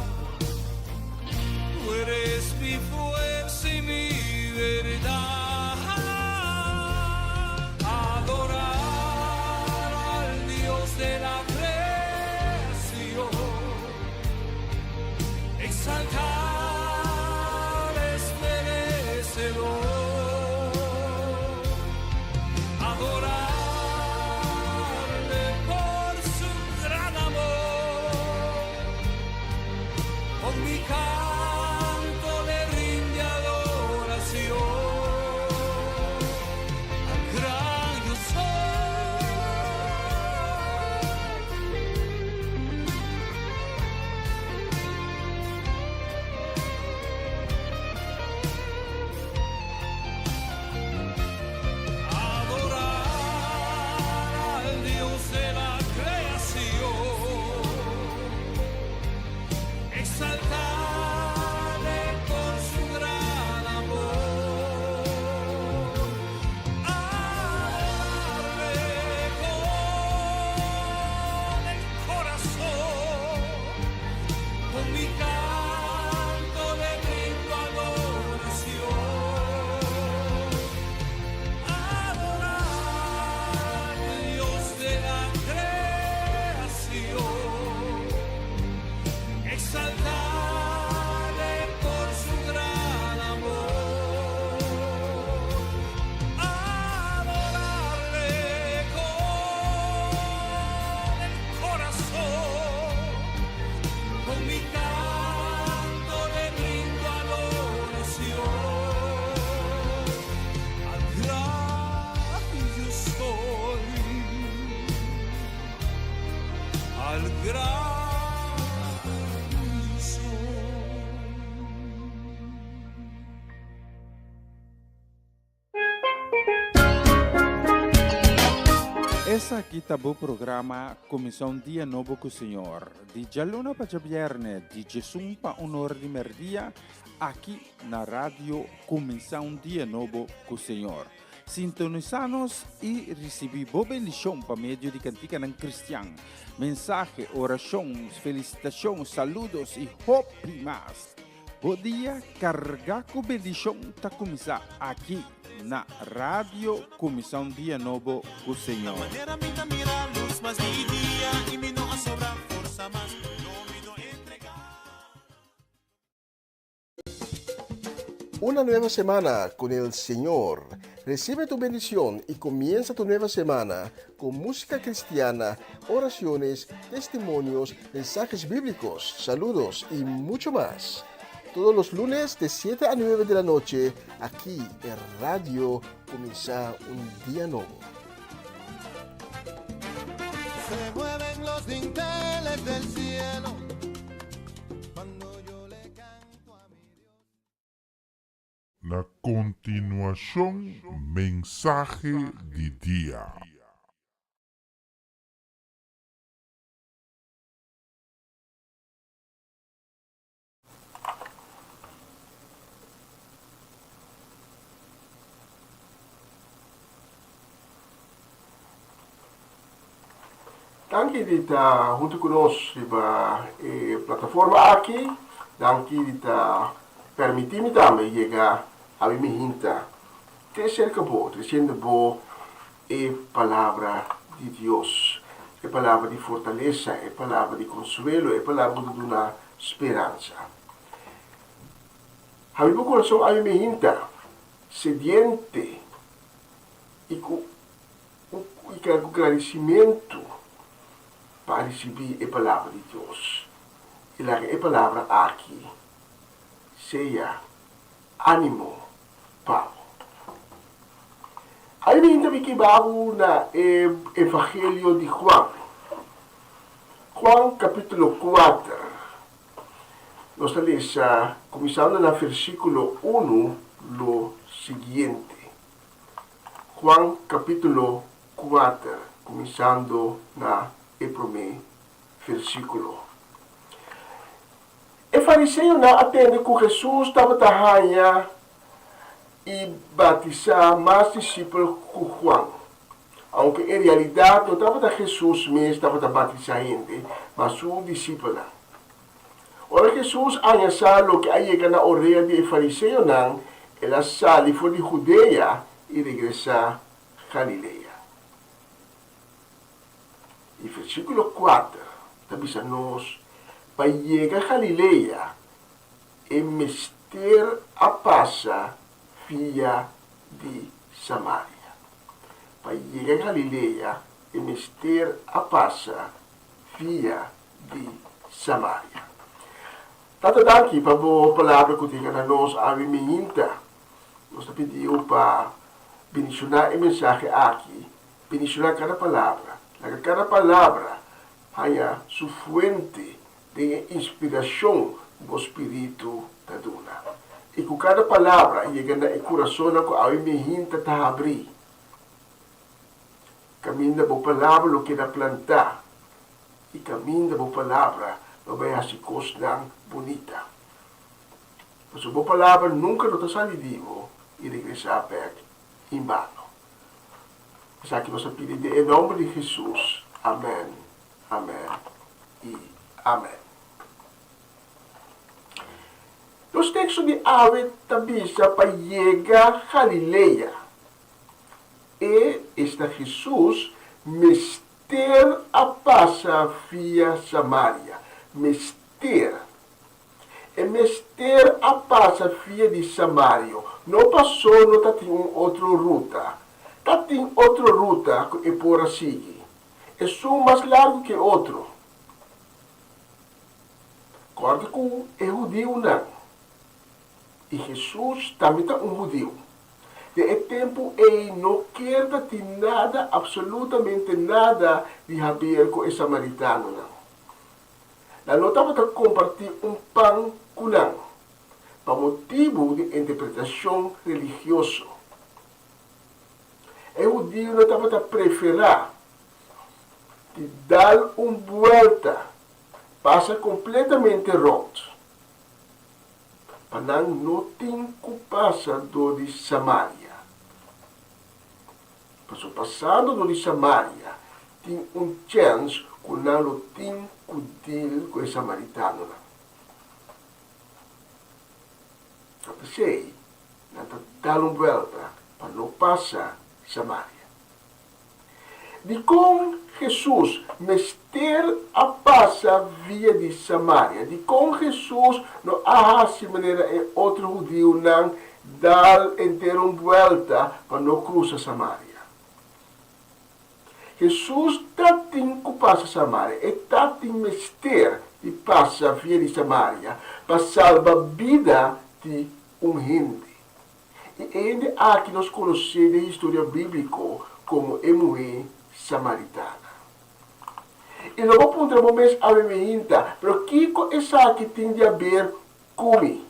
Tú eres mi fuerza y mi verdad. Adorar al Dios de la creación, exaltar es merecedor, adorarle por su gran amor, con mi canto le rinde adoración al gran yo soy. Adorar al Dios de la creación, exaltarle por su gran amor, adorarle con el corazón, con mi canto le brindo adoración. Adorar Dios de la creación, exaltarle por su gran amor, adorarle con el corazón, con mi canto le brindo adoración. Al gran yo soy, al gran yo soy. Esaki ta bo programa Kuminsá un Dia Nobo ku Señor, di djaluna pa djabièrnè di djesun pa un or di mèrdia, aki na Radio Kuminsá un Dia Nobo ku Señor. Sintonisá nos i risibí bo bendishon pa medio di kantikanan kristian, mensahe, orashon, felisitashon, saludos i hopi mas. Bo dia kargá ku bendishon ta kuminsá aki na Radio Kuminsá un Dia Nobo ku Señor. Una nueva semana con el Señor. Recibe tu bendición y comienza tu nueva semana con música cristiana, oraciones, testimonios, mensajes bíblicos, saludos y mucho más. Todos los lunes de 7 a 9 de la noche, aquí en Radio Comienza un Día Nuevo. Se mueven los dinteles del cielo cuando yo le canto a mi Dios. Na kontinuashon mensahe di dia. Danki di ta huntu ku nos riba e plataforma aki. Danki di ta permití mi tambe yega abi mi hinta te serka bo, tresiendo bo e Palabra di Dios, e Palabra di fortalesa, e Palabra di konsuelo, e Palabra ku ta duna speransa. Habri bo kurason abi mi hinta, sediente i ku i ku gradisimentu pa a risibí e Palabra di Dios. I laga e Palabra aki sea ánimo pa bo. Ai mi ta biki babu na e Evangelio di Juan. Juan capítulo 4. Nos ta lesa, kuminsando na versíkulo unu, lo siguiente. Juan kapítulo kuater, kuminsando na e promé versíkulo. E fariseonan a tende ku Hesus tabata haña i batisá mas disipel ku Juan. Aunke en realidat no tabata Hesus mes tabata batisá hende, ma su disipelnan. Ora Hesus a haña sa loke a yega na orea di e fariseonan, el a sali for di Hudea i regresá Galilea. I versíkulo kuater ta bisa nos, Pa yega Galilea, e mester a pasa via di Samaria. Pa yega Galilea, e mester a pasa via di Samaria. Tata danki pa bo palabra ku tin na nos awe miinta. Nos ta pidiu pa bendishoná e mensahe aki, bendishoná kada palabra. Laga kada palabra haña su fuente den e inspirashon ku bo spiritu ta duna. I ku kada palabra yega na e kurasonnan ku awe miinta ta habrí. Kaminda bo palabra lo keda plantá, i kaminda bo palabra lo bai hasi kosnan bunita. Pasobra bo palabra nunka no ta sali di bo i regresá bèk en bano. Esaki nos a pidi den e nòmber di Hesus. Amèn, amèn i amèn. Nos teksto di awe ta bisa pa yega Galilea. E, esta Hesus, mester a pasa via Samaria. Mester. E mester a pasa via di Samario, no pasó no ta tin un otro ruta. Ta tin otro ruta ku e por a sigui. Esun mas largu ku e otro. Kòrda ku e hudiunan. I Hesus tambe ta un hudiu. Den e tempu ei no kier ta tin nada, absolutamente nada, di haber ku e samaritanonan. Nan no tabata kompartí un pan ku nan, pa motibu di interpretashon religioso. E hudiunan tabata preferá di dal un buelta, pasa kompletamente rònt. Pa nan no tin ku pasa dor di Samaria. Pasobra pasando dor di Samaria tin un chèns ku nan lo tin ku dil ku e samaritanonan. Ta p'esei nan ta dal un buèlta pa no pasa Samaria. Dikon Hesus mester a pasa via di Samaria? Dikon Hesus no a hasi manera e otro hudiunan dal henter un buelta pa no krusa Samaria? Hesus ta tin ku pasa Samaria. E ta tin mester di pasa via di Samaria pa salba bida di un hende. E hende aki nos konosé den historia bíbliko komo e muhé samaritana. I lo bo puntra bo mes awe mihinta, Pero kiko esaki tin di aber ku mi?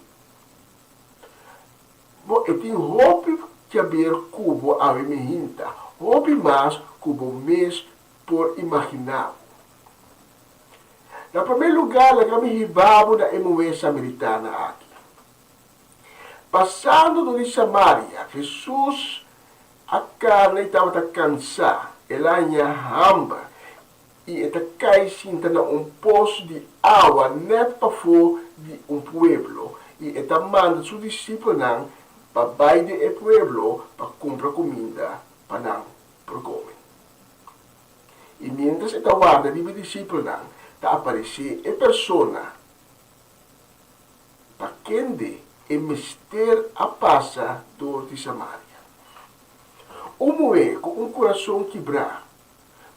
Bo, e tin hopi di aber ku bo awe mihinta, hopi mas ku bo mes por imaginá bo. Na promé lugá laga mi hiba bo na e muhé samaritana aki. Pasando dor di Samaria, Hesus a karna i tabata kansá. El a haña hamber i e ta kai sinta na un pos di awa nèt pafó di un pueblo, i e ta manda su disipelnan pa bai den e pueblo pa kumpra kuminda pa nan por kome. I miéntras e ta warda riba e disipelnan, ta aparesé e persona Pa kende e mester a pasa dor di Samaria? Un muhé ku un kurason kibrá,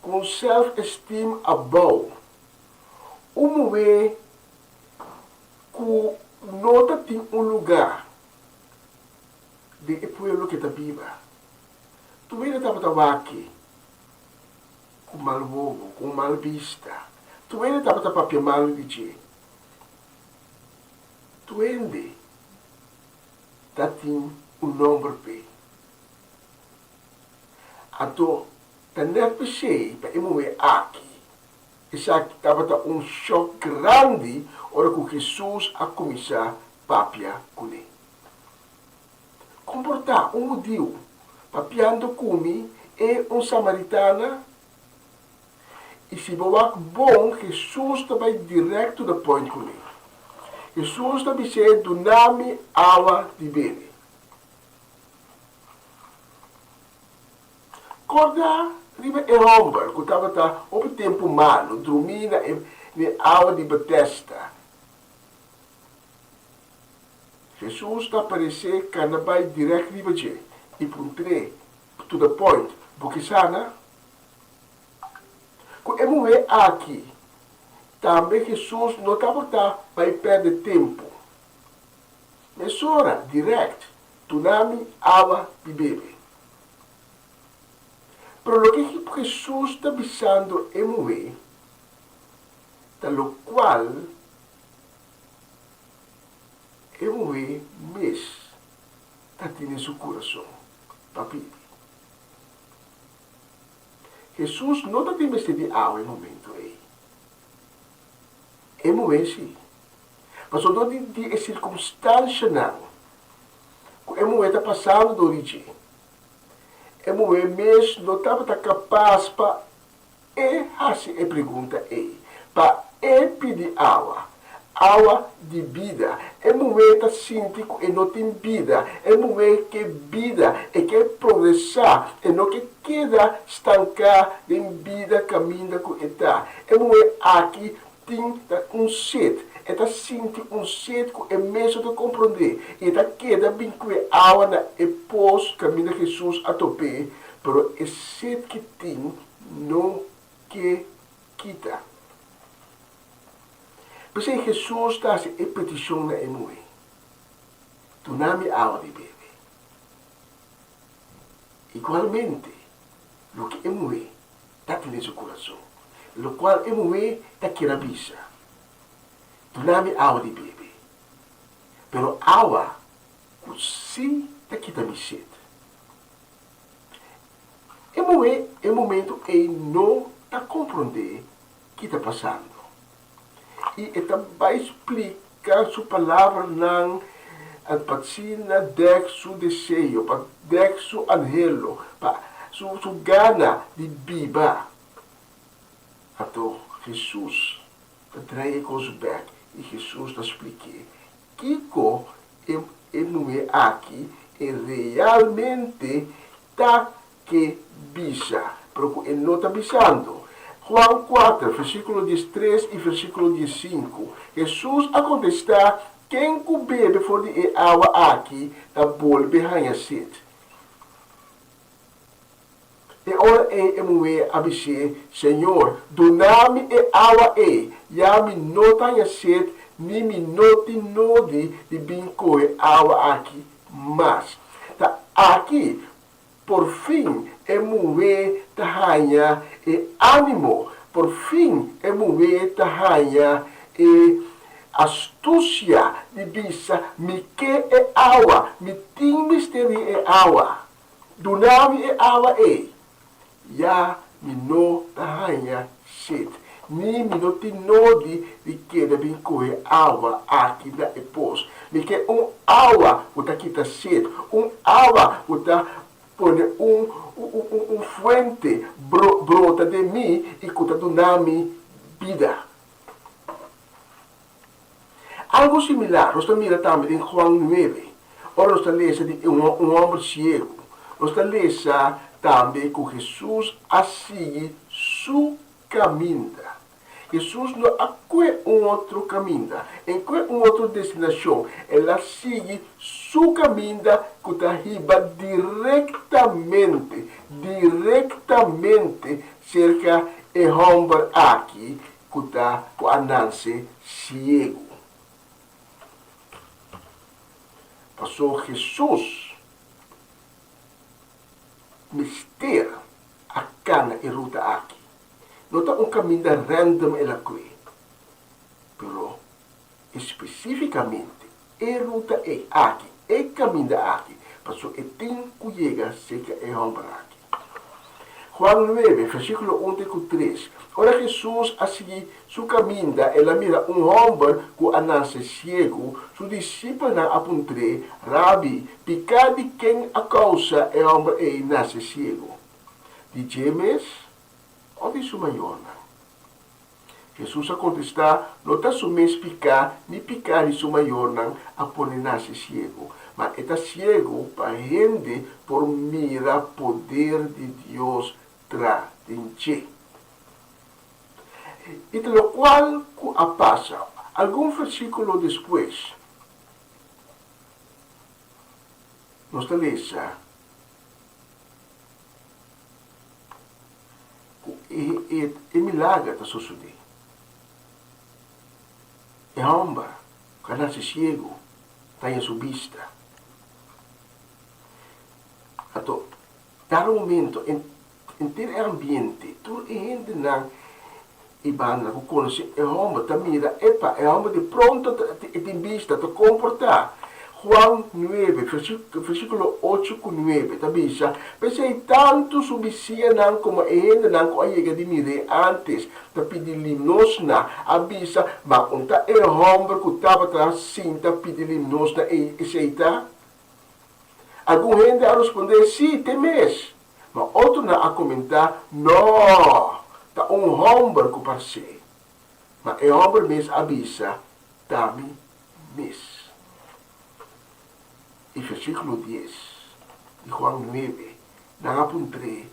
ku un self-esteem abou, un muhé ku no ta tin un lugá den e pueblo ku e ta biba. Tur hende tabata wak e ku mal wowo, ku un mal bista. Tur hende tabata papia malu di dje. Tur hende ta tin un nòmber p'e. Anto ta nèt p'esei pa e muhé aki esaki tabata un shòk grandi ora ku Hesus a kuminsá papia kuné. Komportá un hudiu papiando ku mi e un samaritana? I si bo wak bon, Hesus ta bai dirèkt to the point kuné. Hesus ta bis'é, Duna mi awa di bebe. Kòrda riba e hòmber ku tabata hopi tempu malu drumí na e awa di Betesda. Hesus ta aparesé kana bai dirèkt riba dje i puntr'é to the point, Bo ke sana? Ku e muhé aki tambe Hesus no tabata bai pèrdè tempu. Mesora, dirèkt, Duna mi awa di bebe. Pero loke Hesus ta bisando e muhé ta lokual e muhé mes ta tin den su kurason pa pidi. Hesus no ta tin mester di awa e momento ei. E muhé si. Pasobra dor di e sirkunstanshanan ku e muhé ta pasando dor di dje, e muhé mes no tabata kapas pa e hasi e pregunta ei, pa e pidi awa, awa di bida. E muhé ta sinti ku e no tin bida, e muhé ke bida, e ke progresá, e no ke keda stanká den bida kaminda ku e ta. E muhé aki Tin ta un set. E ta sinti un set ku e mes no ta komprondé, i e ta keda bin kue awa na e pos kaminda Hesus a top'é, pero e set ki tin no ke kita. P'esei Hesus ta hasi e petishon na e muhé, Duna mi awa di bebe. Igualmente, loke e muhé ta tin den su kurason, lokual e muhé ta kier a bisa, Duna mi awa di bebe, pero awa ku sí ta kita mi set. E muhé e momentu ei no ta komprondé ki ta pasando, i e ta bai splika su palabranan pa asina dèk su deseo, pa dèk su anhelo, pa su su gana di biba. Anto Hesus ta drai e kos bèk i Hesus ta splik'é kiko e e muhé aki e realmente ta ke bisa, pero ku e no ta bisando. Juan kuater, versíkulo diestres i versíkulo diesinku, Hesus a kontestá, Ken ku bebe for di e awa aki ta bolbe haña set. E ora ei e muhé a bis'é, Señor, duna mi e awa ei, ya mi no ta haña set ni mi no tin nodi di bin kohe awa aki mas. Ta aki Por fin e muhé ta haña e ánimo, por fin e muhé ta haña e astusia di bisa, Mi ke e awa, mi tin mester di e awa. Duna mi e awa ei. Ya mi no ta haña set, ni mi no tin nodi di keda bin kohe awa aki na e pos. Mi ke un awa ku ta kita set, un awa ku ta pone un un fuente brota den mi i ku ta duna mi bida. Algu similar nos ta mira tambe den Juan nuebe, ora nos ta lesa di un hòmber siegu. Nos ta lesa tambe ku Hesus a sigui su kaminda. Hesus no a kue un otro kaminda, en kue un otro destinashon, el a sigui su kaminda ku ta hiba direktamente, direktamente serka e hòmber aki ku ta ku a nanse siegu. Paso Hesus. mester a kana e ruta aki. No ta un kaminda random el a kue, pero espesífikamente e ruta ei aki, e kaminda aki, pasobra e tin ku yega serka e hòmber aki. Juan nuebe, versíkulo un te ku tres, Ora Hesus a sigui su kaminda, el a mira un hòmber ku a nase siegu. Su disipelnan a puntr'é, Rabi, piká di ken a kousa e hòmber ei nase siegu? Di dje mes òf di su mayornan? Hesus a kontestá, No ta su mes piká ni piká di su mayornan a pone nase siegu, ma e ta siegu pa hende por mira poder di Dios tra den dje. I ta lokual ku a pasa. Algun versíkulo despues, nos ta lesa ku e e milager ta sosodé. E hòmber ku a nase siegu ta haña su bista. Anto, dado momento, henter e ambiente, tur e hendenan i banda ku konosé e hòmber ta mira, epa, e hòmber di pronto e tin bista, ta komportá. Juan nuebe, versíkulo ocho ku nuebe ta bisa, P'esei tantu su bisiñanan komo e hendenan ku a yega di mir'é ántes ta pidi limosna, a bisa, Ma un ta e hòmber ku tabata sinta pidi limosna ei esei ta? Algun hende a rospondé, Sí, t'e mes. Ma otronan a komentá, Nò, ta un hòmber ku parsé. Ma e hòmber mes a bisa, Ta mi mes. I versíkulo dies di Juan nuebe, nan a puntr'é,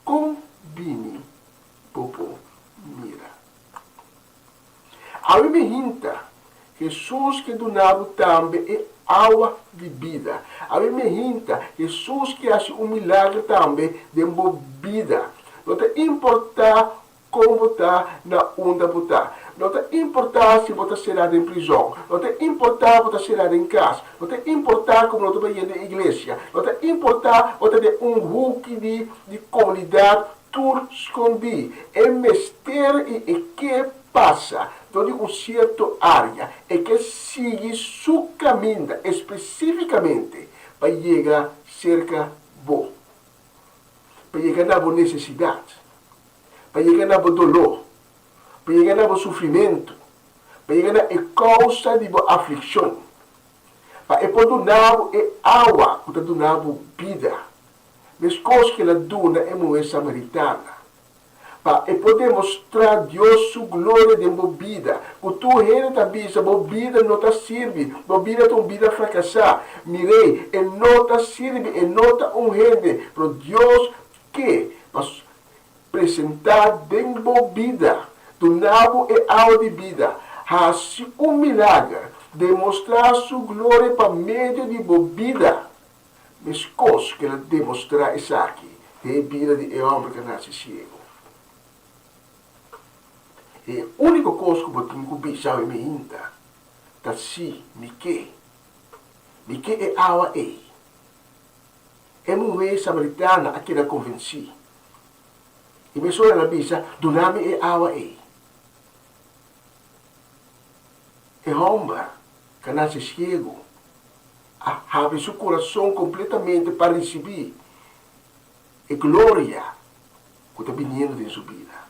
Kon bini bo por mira? Awe mi hinta, Hesus ke duna bo tambe e awa di bida. Awe mi hinta, Hesus ke hasi un milager tambe den bo bida. No ta importá kon bo ta, na unda bo ta. No ta importá si bo ta será den prizòn. No ta importá bo ta será den kas. No ta importá ku bo no ta bai yendo iglesia. No ta importá bo ta den un huki di di komunidat Tur skondí, e mester i e ke pasa dor di un sierto área, e ke sigui su kaminda espesífikamente pa yega serka bo, pa yega na bo nesesidat, pa yega na bo doló, pa yega na bo sufrimentu, pa yega na e kousa di bo aflikshon, pa e por duna bo e awa ku ta duna bo bida. Meskos ku el a duna e muhé samaritana, pa e por demostrá Dios su gloria den bo bida, ku tur hende ta bisa, Bo bida no ta sirbi, bo bida ta un bida frakasá. Mir'é, e no ta sirbi, e no ta un hende, pero Dios ke pa presentá den bo bida, duna bo e awa di bida, hasi un milager, demostrá su gloria pa medio di bo bida. Meskos ku el a demostrá esaki den e bida di e hòmber ku a nase siegu. E úniko kos ku bo tin ku bisa awe mihinta ta sí, mi ke. Mi ke e awa ei. E muhé samaritana a keda konvensí. I mesora el a bisa, Duna mi e awa ei. E hòmber ku a nase siegu a habri su kurason kompletamente pa risibí e gloria ku ta biniendo den su bida.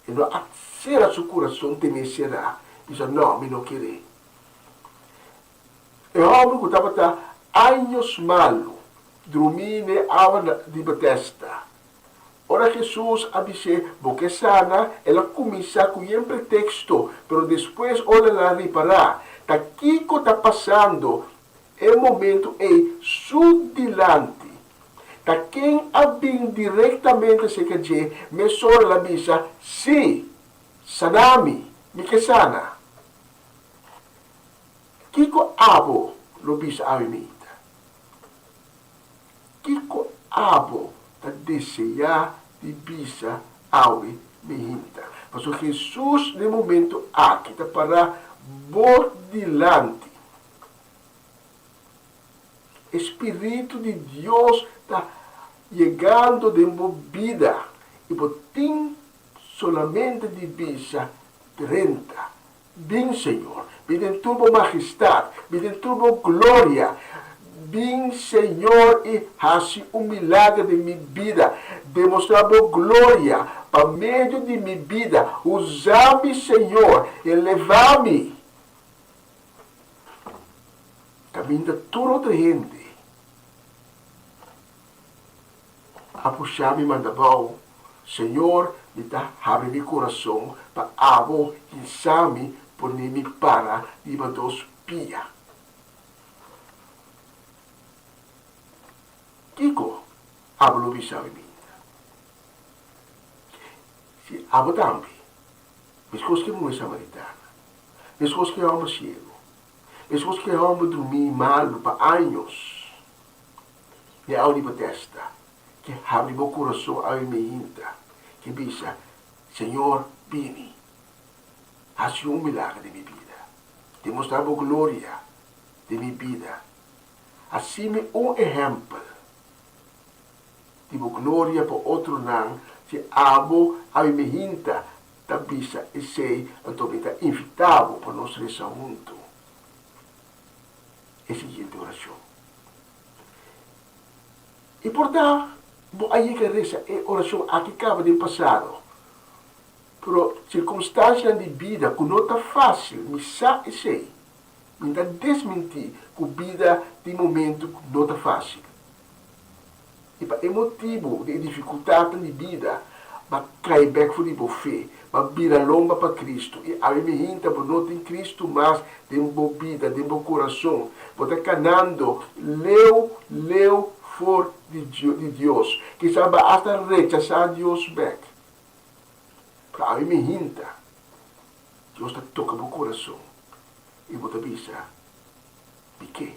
E no a sera su kurason tene será, bisa, No, mi no ker'é. E hòmber ku tabata años malu drumí n'e awa di Betesda, Ora Hesus a bis'é, Bo ke sana? El a kuminsá ku yen preteksto, pero despues ora el a ripará ta kiko ta pasando e momentu ei su dilanti, ta ken a bin direktamente serka dje, mesora el a bisa, Sí, sana mi, mi ke sana. Kiko abo lo bisa awe meinta? Kiko abo ta deseá di bisa awe mihinta? Pasobra Hesus den momento aki ta pará bo dilanti. E Spiritu di Dios ta. yegando den bo bida i bo tin solamente di bisa, Drenta. Bin, Señor. Bin den tur bo mahistat. Bin den tur bo gloria. Bin, Señor, i hasi un milager den mi bida. Demostrá bo gloria pa medio di mi bida. Usa mi, Señor, elevá mi. Kaminda tur otro hende a pusha mi manda bou, Señor, mi ta habri mi kurason pa abo hinsa mi pone mi para riba dos pia. Kiko abo lo bisa mi minta? Si abo tambe, meskos ku e muhé samaritana, meskos ku e hòmber siego, meskos ku e hòmber drumí malu pa años, Mi a riba testa, ke habri bo kurason awe meinta, ke bisa, Señor, bini, hasi un milager den mi bida, demostrá bo gloria den mi bida, hasi mi un ehèmpel di bo gloria pa otronan, si abo awe meinta ta bisa esei, anto mi ta invitá bo pa nos resa huntu e siguiente orashon. I por ta bo a yega resa e orashon aki kaba den pasado, pero sirkunstansianan di bida ku no ta fásil, mi sa esei. Mi ta desmintí ku bida tin momentu ku no ta fásil. I pa e motibu di e difikultatnan di bida, b'a kai bèk for di bo fe, b'a bira lomba pa Kristu, i awe mihinta bo no tin Kristu mas den bo bida, den bo kurason. Bo ta kanando leu leu for di di Dios. Kisas b'a asta rechasá Dios bèk. Pero awe mihinta, Dios ta toka bo kurason i bo ta bisa, Mi ke.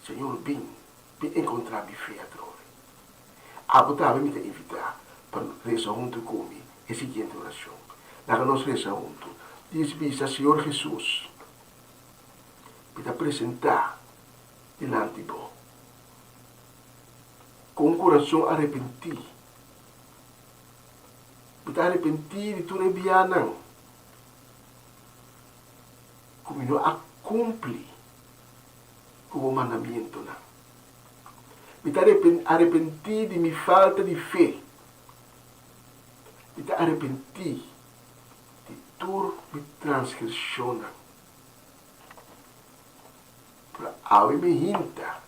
Señor bin, bin encontra mi fe atrobe. Abo tambe mi ta invita pa reza hunto cu mi e siguiente oracion. Laga nos reza hunto. Dies bisa, Señor Jesus, mi ta presenta dilanti Bo cu un curason arepenti. Mi ta arepenti di tur e bianan cu mi no a cumpli ku bo mandamientonan. Mi ta arepentí di mi falta di fe. Mi ta arepentí di tur mi transgreshonnan. Pero awe mi hinta,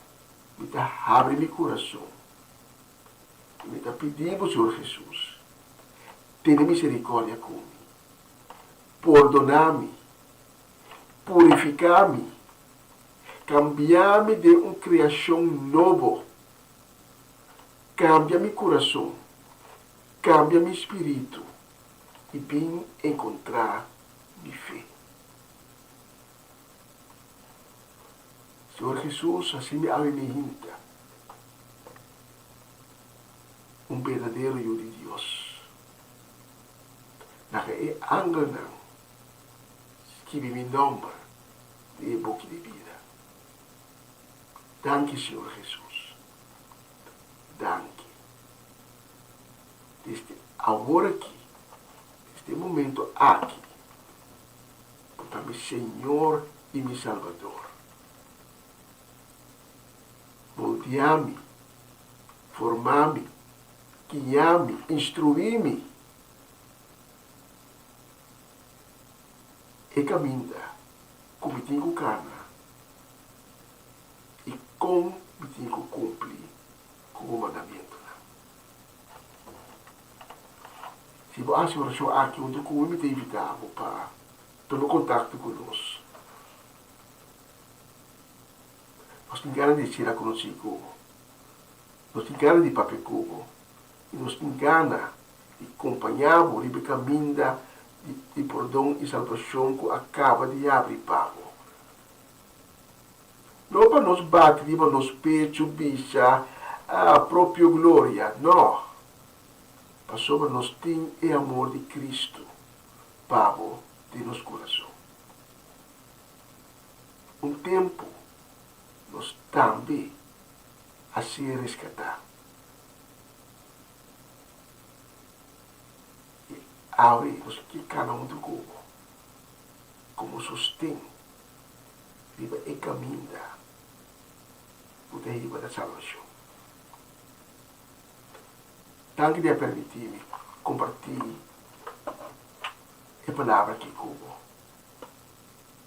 mi ta habri mi kurason i mi ta pidi bo, Señor Hesus, tene miserikòrdia ku mi, pordoná mi, purifiká mi. Kambia mi den un kreashon nobo. Kambia mi kurason, kambia mi spiritu i bin enkontrá mi fe. Señor Hesus, hasi mi awe mi hinta un berdadero yu di Dios. Laga e angelnan skibi mi nòmber di e buki di bida. Danki Señor Jesus. Danki. Desde awor aki, desde e momento aki, Bo ta mi Señor i mi Salbador. Moldia mi, forma mi, guia mi, instrui mi. E kaminda ku mi tin ku kana i kon mi tin ku kumpli ku bo mandamentunan. Si bo hasi orashon aki huntu ku mi, mi ta invitá bo pa tuma kontakto ku nos. Nos tin gana di sera konosí ku bo. Nos tin gana di papia ku bo. I nos tin gana di kompañá bo riba e kaminda di pordon i salbashon ku a kaba di yabri pa bo. No pa nos bati riba nos pechu bisa, Ah, propio gloria! No! Pasobra nos tin e amor di Kristu pa bo den nos kurason. Un tempu nos tambe. a ser reskatá. I awe nos ke kana huntu ku bo komo sosten riba e kaminda ku ta hiba na salbashon. Danki di a permití mi kompartí e palabra aki ku bo.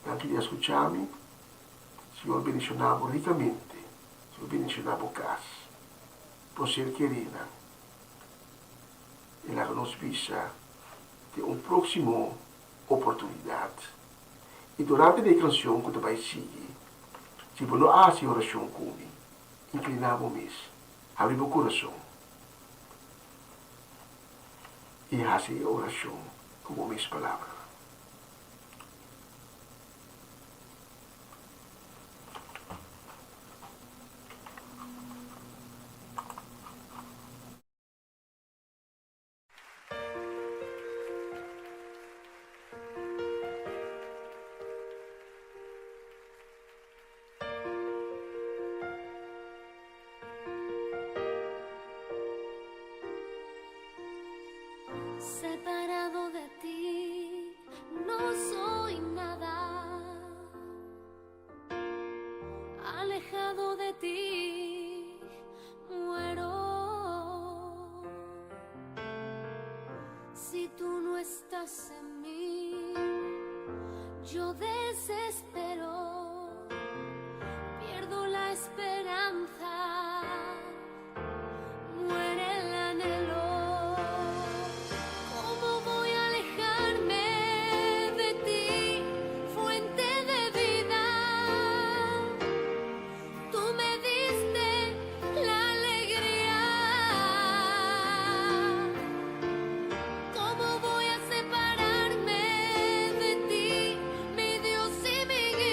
Danki di a skucha mi. Señor bendishoná bo rikamente. Señor bendishoná bo kas, bo ser kerínan. I laga nos bisa den un próksimo oportunidat. I durante di e kanshon ku ta bai sigui, si bo no a hasi orashon ku mi, inkliná bo mes, habri bo kurason i hasi e orashon ku bo mes palabranan. Separado de ti, no soy nada. Alejado de ti, muero. Si tú no estás en mí, yo desespero, pierdo la esperanza, muere el anhelo. ¿Cómo voy a alejarme de ti, fuente de vida? Tú me diste la alegría. ¿Cómo voy a separarme de ti, mi Dios y mi guía?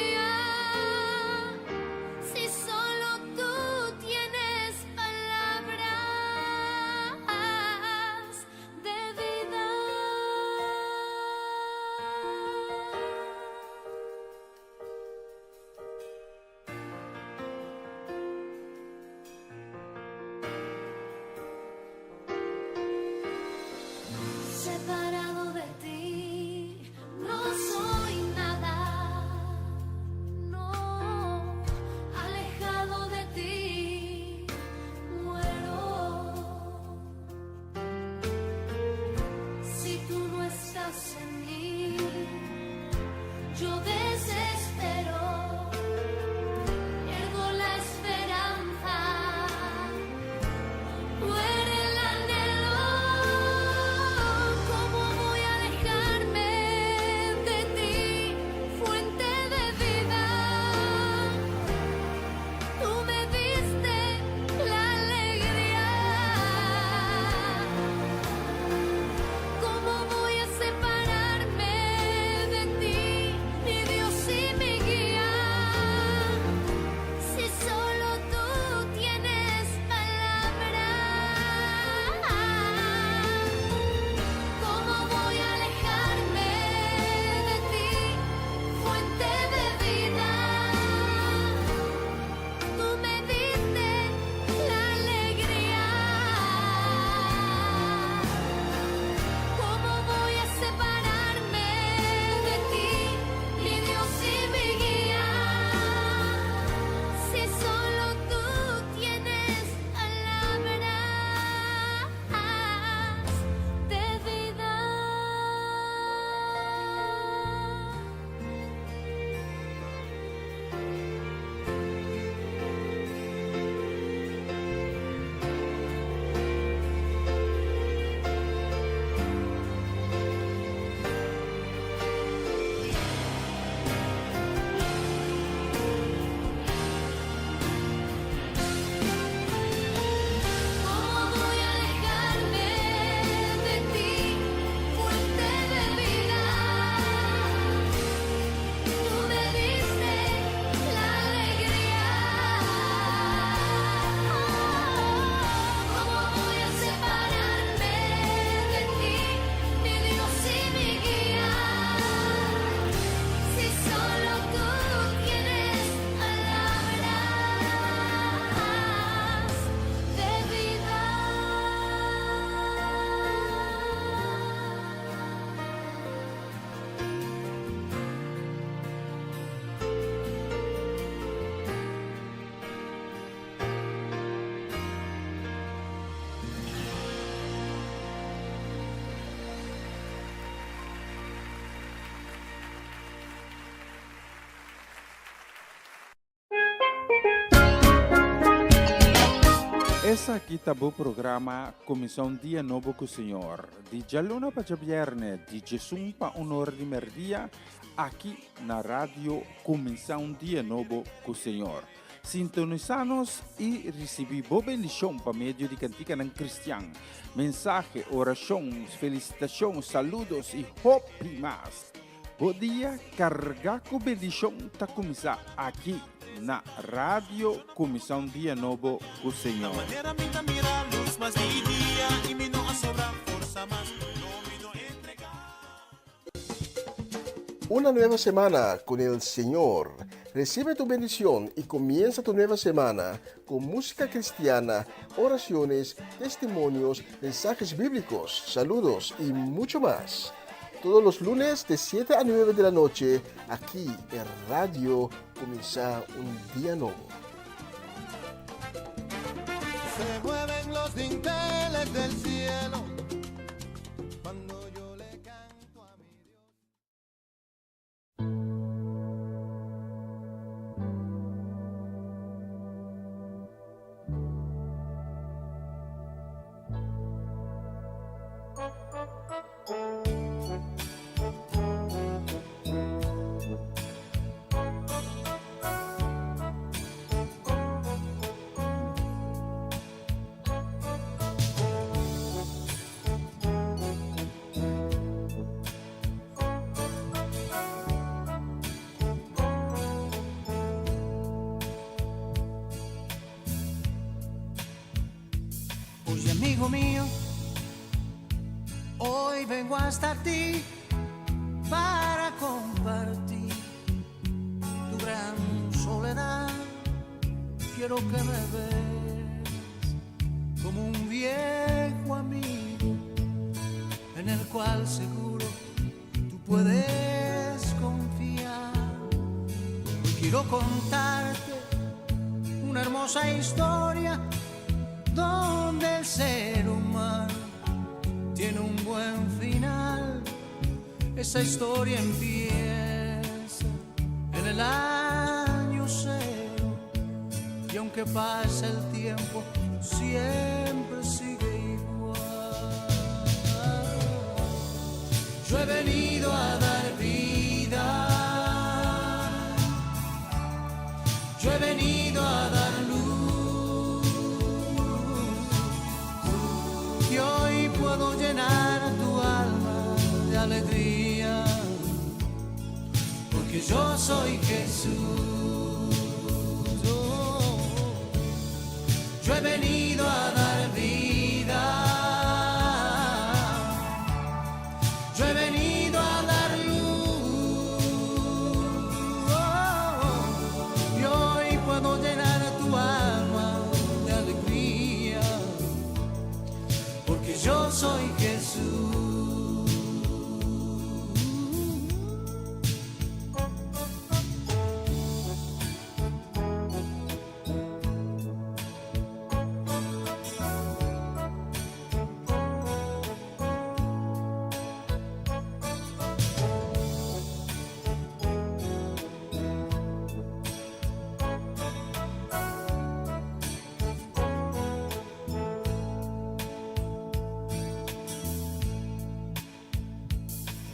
Esaki ta bo programa Kuminsá un Dia Nobo ku Señor, di djaluna pa djabièrnè di djesun pa un or di mèrdia, aki na Radio Kuminsá un Dia Nobo ku Señor. Sintonisá nos i risibí bo bendishon pa medio di kantikanan kristian, mensahe, orashon, felisitashon, saludos i hopi mas. Bo dia kargá ku bendishon ta kuminsá aki na Radio Kuminsá un Dia Nobo ku Señor. Una nueva semana con el Señor. Recibe tu bendición y comienza tu nueva semana con música cristiana, oraciones, testimonios, mensajes bíblicos, saludos y mucho más. Todos los lunes de 7 a 9 de la noche, aquí en Radio Comienza un Día Nuevo. Se mueven los dinteles del cielo cuando yo le canto a mi Dios. Oye amigo mío, hoy vengo hasta ti para compartir tu gran soledad. Quiero que me veas como un viejo amigo en el cual seguro tú puedes confiar. Hoy quiero contarte una hermosa historia donde el ser humano tiene un buen final. Esa historia empieza en el año cero y aunque pase el tiempo, siempre sigue igual. Yo he venido a dar vida. Yo he venido a dar luz. Y hoy puedo llenar tu alma de alegría. Porque yo soy Jesús. Oh, yo he venido a dar vida. Yo he venido a dar luz. Oh, y hoy puedo llenar tu alma de alegría. Porque yo soy Jesús.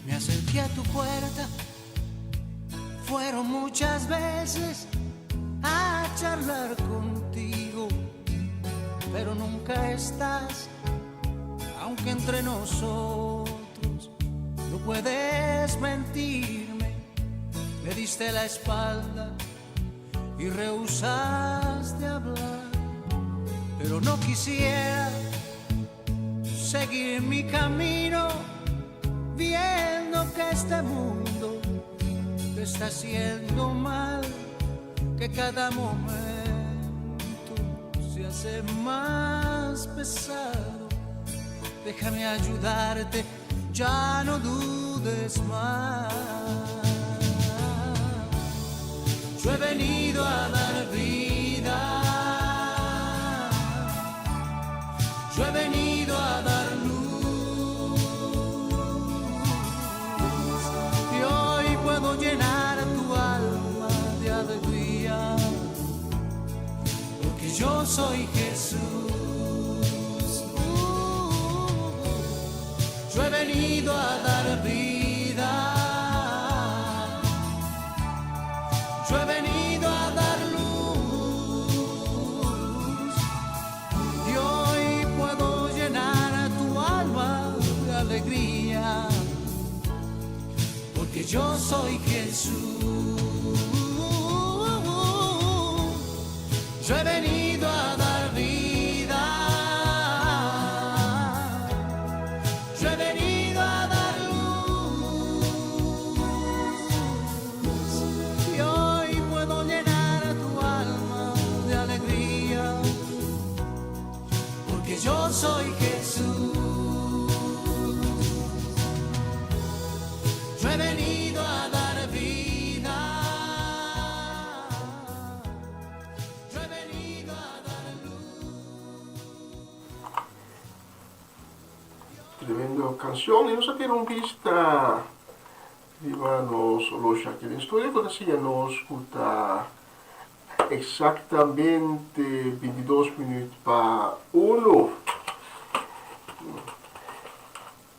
Me acerqué a tu puerta, fueron muchas veces a charlar contigo, pero nunca estás, aunque entre nosotros no puedes mentirme. Me diste la espalda y rehusaste hablar, pero no quisiera seguir mi camino viendo que este mundo te está haciendo mal, que cada momento se hace más pesado. Déjame ayudarte, ya no dudes más. Yo he venido a dar vida. Yo he venido a dar luz. Y hoy puedo llenar tu alma de alegría. Porque yo soy Jesús. venido a dar vida. Yo he venido a dar luz. Y hoy puedo llenar tu alma de alegría. Porque yo soy Jesús. Yo he venido a dar vida. Yo he venido a dar luz. Y hoy puedo llenar tu alma de alegría. Porque yo soy Jesús. Yo he venido a dar vida. Yo he venido a dar Tremendo cancion y nos a tira un bista riba nos oloshi aki den studio cu ta siña nos cu ta exactamente bintidos minuut pa uno.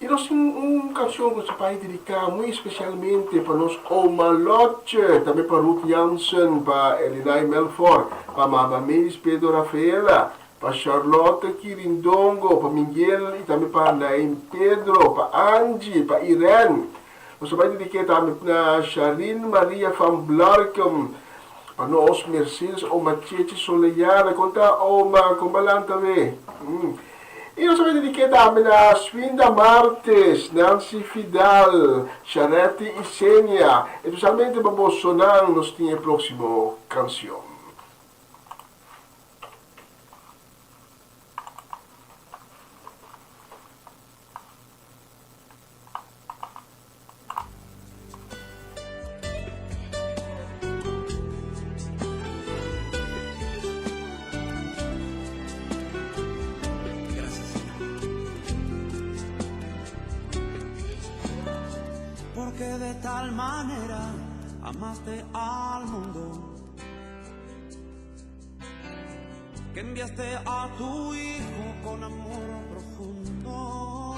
Y nos tin un cancion cu nos ta bai dedica muy especialmente pa nos oma Lotje, tambe pa Ruth Jansen, pa Elinay Melfor, pa mama Mavis Pedro Rafaela, pa Charlotte Kirindongo, pa Miguel y tambe pa Naim Pedro, pa Angie, pa Irene. Nos ta bai dedica tambe na Sharine Maria van Blarkum, pa nos Mercedes oma Chechi Soleyana, con ta oma, con balanta we? Y nos ta bai dedica tambe na Swinda Martes, Nancy Fidal, Sharetti y Senia, especialmente pa bosonan nos tin e proximo cancion. Porque de tal manera amaste al mundo que enviaste a tu Hijo con amor profundo.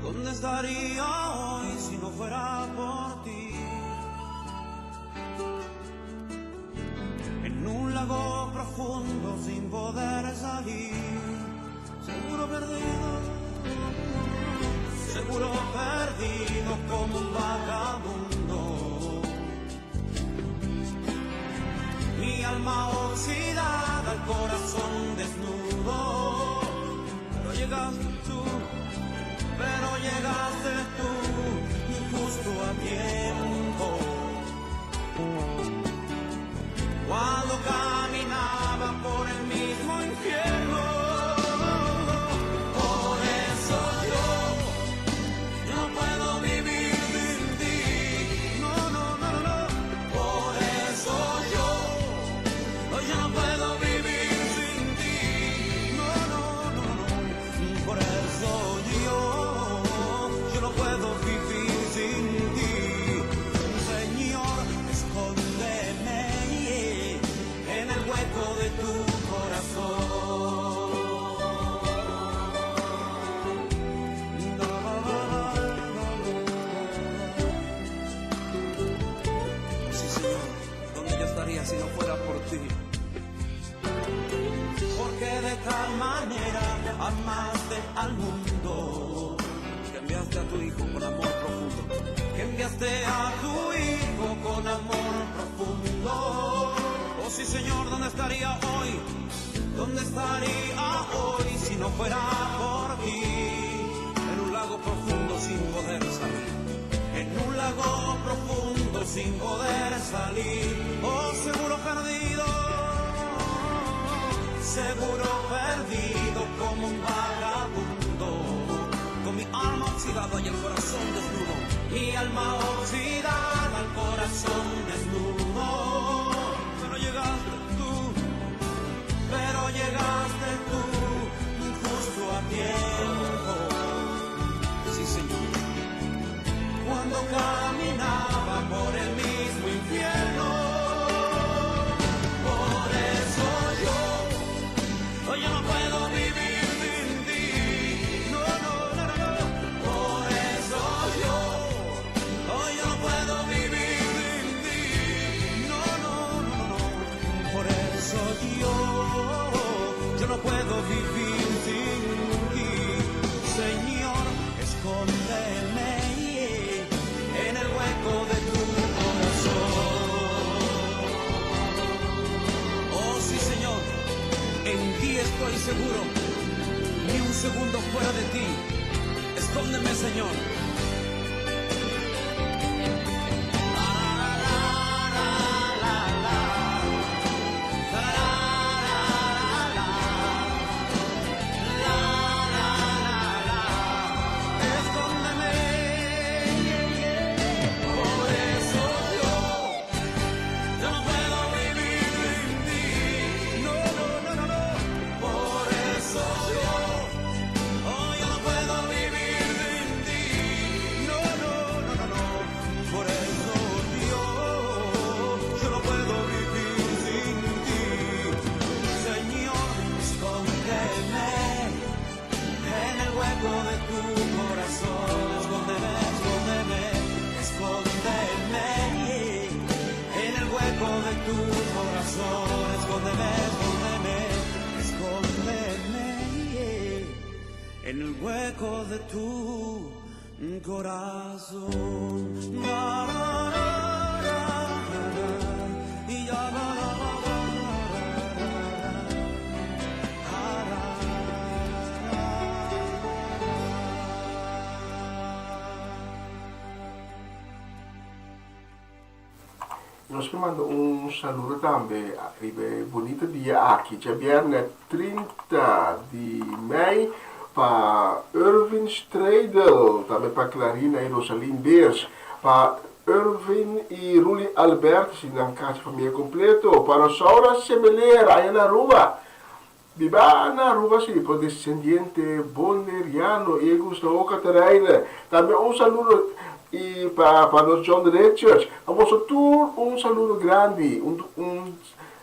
¿Dónde estaría hoy si no fuera por ti? En un lago profundo sin poder salir, seguro perdido, seguro perdido como un vagabundo. Mi alma oxidada, el corazón desnudo, pero llegaste tú, pero llegaste tú, justo a tiempo. Cuando caminaba por el mismo infierno, por eso yo no puedo vivir sin ti. No, no, no, no. Por eso yo, yo no puedo vivir sin ti. No, no, no, no. Por eso yo, yo no puedo vivir sin ti. Señor, escóndeme en el hueco de tu corazón. Sí, Señor, ¿dónde yo estaría si no fuera por ti? Porque de tal manera amaste al mundo que enviaste a tu Hijo con amor profundo, que enviaste a tu Hijo con amor profundo. Oh sí, Señor, ¿dónde estaría hoy? ¿Dónde estaría hoy si no fuera por ti? En un lago profundo sin poder salir, en un lago profundo sin poder salir. Oh, seguro perdido, seguro perdido como un vagabundo, con mi alma oxidada y el corazón desnudo, mi alma oxidada, el corazón desnudo. Pero llegaste tú, pero llegaste tú, justo a tiempo. Sí, Señor. Cuando caminaba por el mismo infierno, por eso yo, hoy yo no puedo vivir sin ti. No, estoy seguro, ni un segundo fuera de ti. Escóndeme, Señor. Escóndeme, por eso yo, yo no puedo vivir sin ti. No, no, no, no, no. Por eso yo, oh, yo no puedo vivir sin ti. No, no, no, no, no. Por eso Dios, yo no puedo vivir sin ti. Señor, escóndeme en el hueco de tu corazón. Escóndeme, escóndeme, escóndeme en el hueco de tu corazón. Escóndeme, escóndeme, escóndeme en el hueco de tu corazón. La, la, la, la, la, y ya, la, la, la, la, la, la, la, Nos ke manda un saludo tambe riba e bunita dia aki, djabièrnè 30 di mei, pa Irvin Streidel, tambe pa Clarina i Rosalin Beers, pa Irvin i Ruli Albertus i nan kas i famia kompleto, pa Rosaura Semeleer aya na Aruba, biba na Aruba si, pa descendiente Boneriano i e Gustavo Catharijne, tambe un saludo i pa pa nos John Richards, pa boso tur un saludo grandi, un un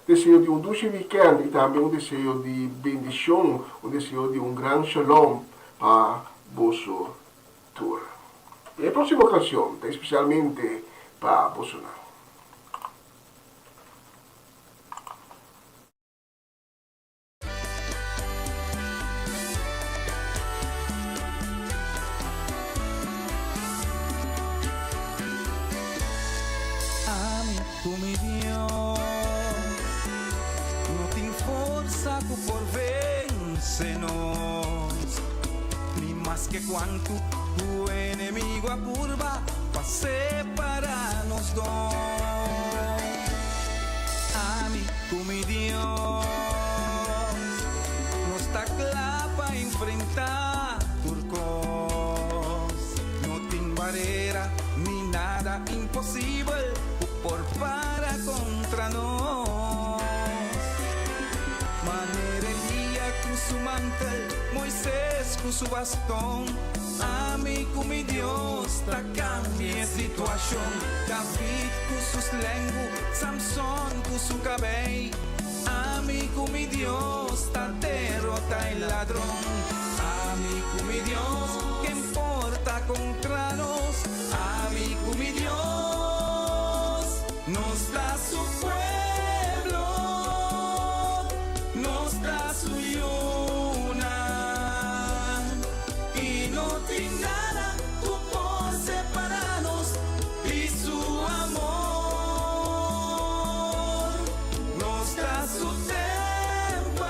deseo di un dushi weekend i tambe un deseo di bendicion, un deseo di un gran shalom pa boso tur. E proximo cancion ta especialmente pa bosonan. Ami ku mi Dios no tin forsa ku por vense nos, ni maske kuantu ku enemigo a purba pa separa nos dos. Ami ku mi Dios nos ta kla pa enfrentá tur kos. No tin barera ni nada imposibel ku por para kontra nos. Manera Elia ku su mantel, Moises ku su baston, ami ku mi Dios ta kambia e situashon. David ku su slengu, Samson ku su kabei, ami ku mi Dios ta derota e ladron. Ami ku mi Dios, ken por ta kontra nos? Ami ku mi Dios, nos ta su pueblo, nos ta su yunan, i no tin nada ku por separá nos di su amor. Nos ta su tempel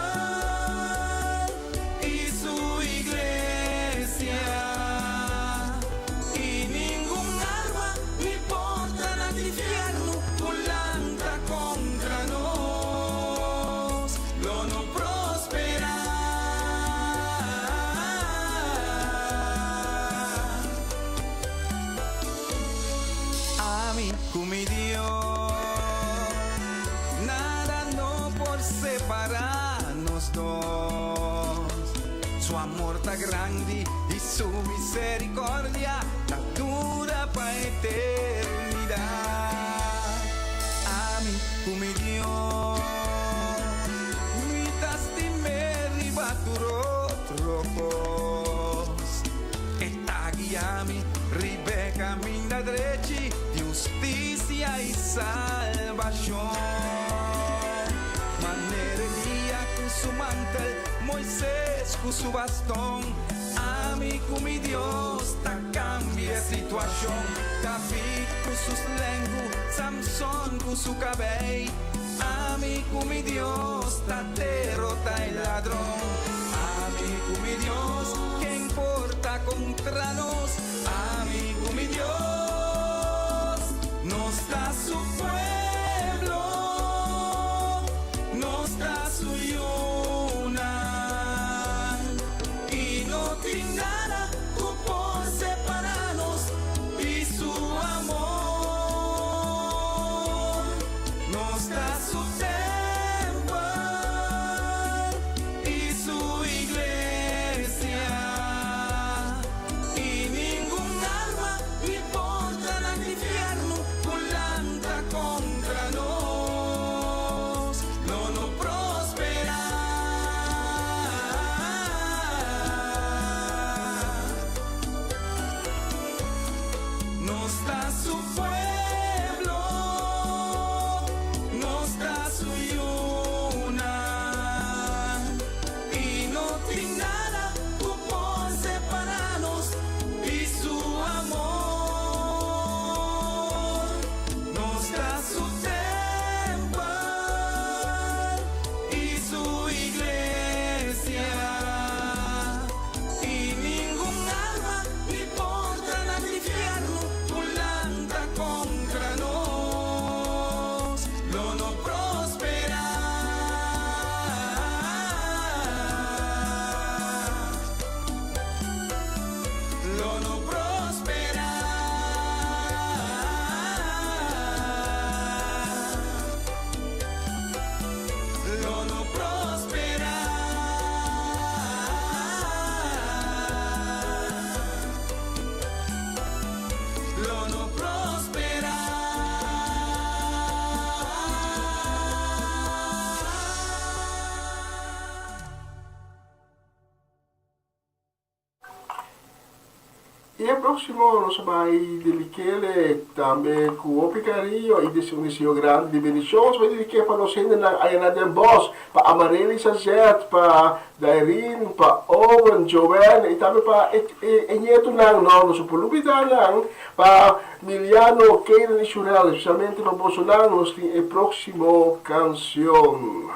i su iglesia, i ningun arma ni portanan di infierno ku lanta kontra nos lo no prosperá. Ami ku mi Dios, nada no por separá nos dos. Su amor ta grandi i su misericordia ta dura pa eternidad. Ami ku mi Dios, mi ta stim'é riba tur otro kos. E ta guia mi riba e kaminda drechi di hustisia i salbashon. Manera Elia ku su mantel, Moises ku su baston, ami ku mi Dios ta kambia e situashon. David ku su slengu, Samson ku su kabei, ami ku mi Dios ta derota e ladron. kontra nos. Ami ku mi Dios, nos ta su pueblo, nos ta su yunan. I no tin nada ku por separá nos di su amor. Nos ta su tèmpel i su iglesia. I ningun arma ni portanan di fièrnu ku lanta kontra nos lo no prosperá. Nos ta su pueblo, nos ta su yunan. I no tin nada ku por separá nos di su amor. Nos ta su tèmpel i su iglesia. I ningun arma ni portanan di fièrnu ku lanta kontra nos lo no prosperá. Lo no prosperá. Lo no prosperá. Lo no prosperá. I e próksimo nos a bai dedik'é tambe ku hopi kariño i un deseo grandi di bendishon. Nos a bai dedik'é pa nos hendenan aya na Den Bosch, pa Amarelys Azet, pa Dairin, pa Owen, Joanne i tambe pa e e ñetunan, no nos no por lubidá nan, pa Miliano, Keyden i Shurel, espesialmente pa bosonan nos tin e próksimo kanshon.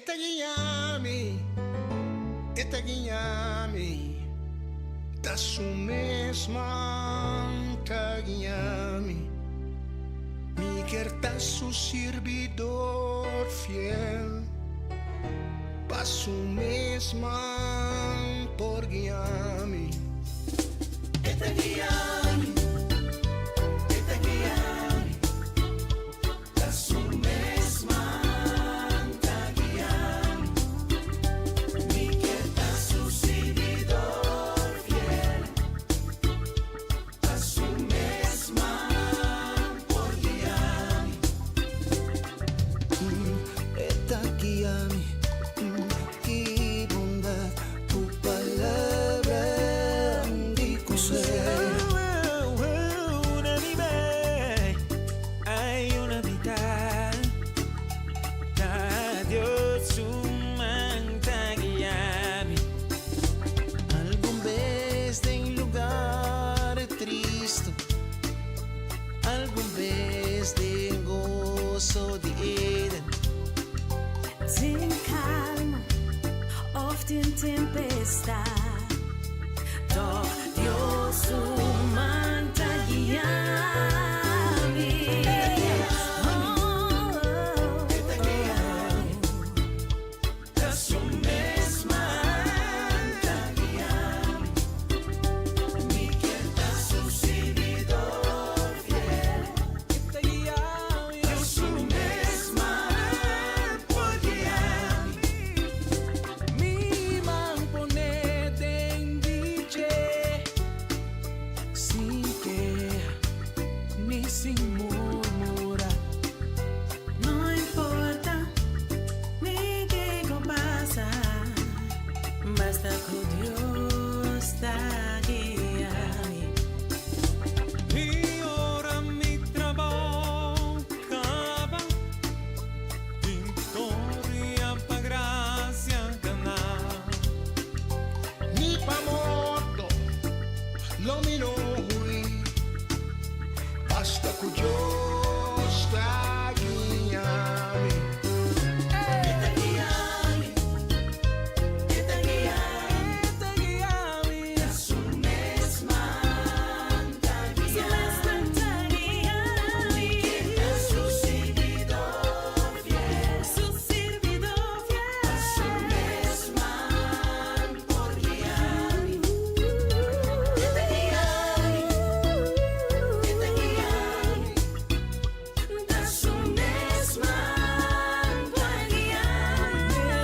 E ta guia mi, e ta guia mi, ta su mes man ta guia mi. Mi kier ta su sirbidor fiel, pa su mes man por guia mi. E ta guia mi, e ta guia mi. Ta su mes man ta guia mi. Mi kier ta su sirbidor fiel. Ta su mes man por guia mi. E ta guia mi, ki bondad, tu palabra di consuelo. Hay una vital, ta Dios su man ta guia mi. Algun bes den lugar tristo, algun bes den goso di Eden. Den calma of den tempestad, toch Dios su man ta guia mi. Oh, Ta su mes man ta guia mi. Mi kier ta su sirbidor fiel. Dios su mes man por guia mi. Mi man pone den dje, sin keha ni sin murmura. No importa ni kico pasa, basta cu Dios ta guia mi. Y ora mi trabou caba, Victoria pa gracia gana. Ni pa morto, lo mi no hui. Basta cu Dios ta guia mi. E ta guia mi, e ta guia mi, E ta guia mi. Su mes man ta guia mi. Su sirbidor fiel. Su sirbidor fiel. Su mes man por guia mi. E ta guia mi, e ta guia mi. Ta su mes man por guia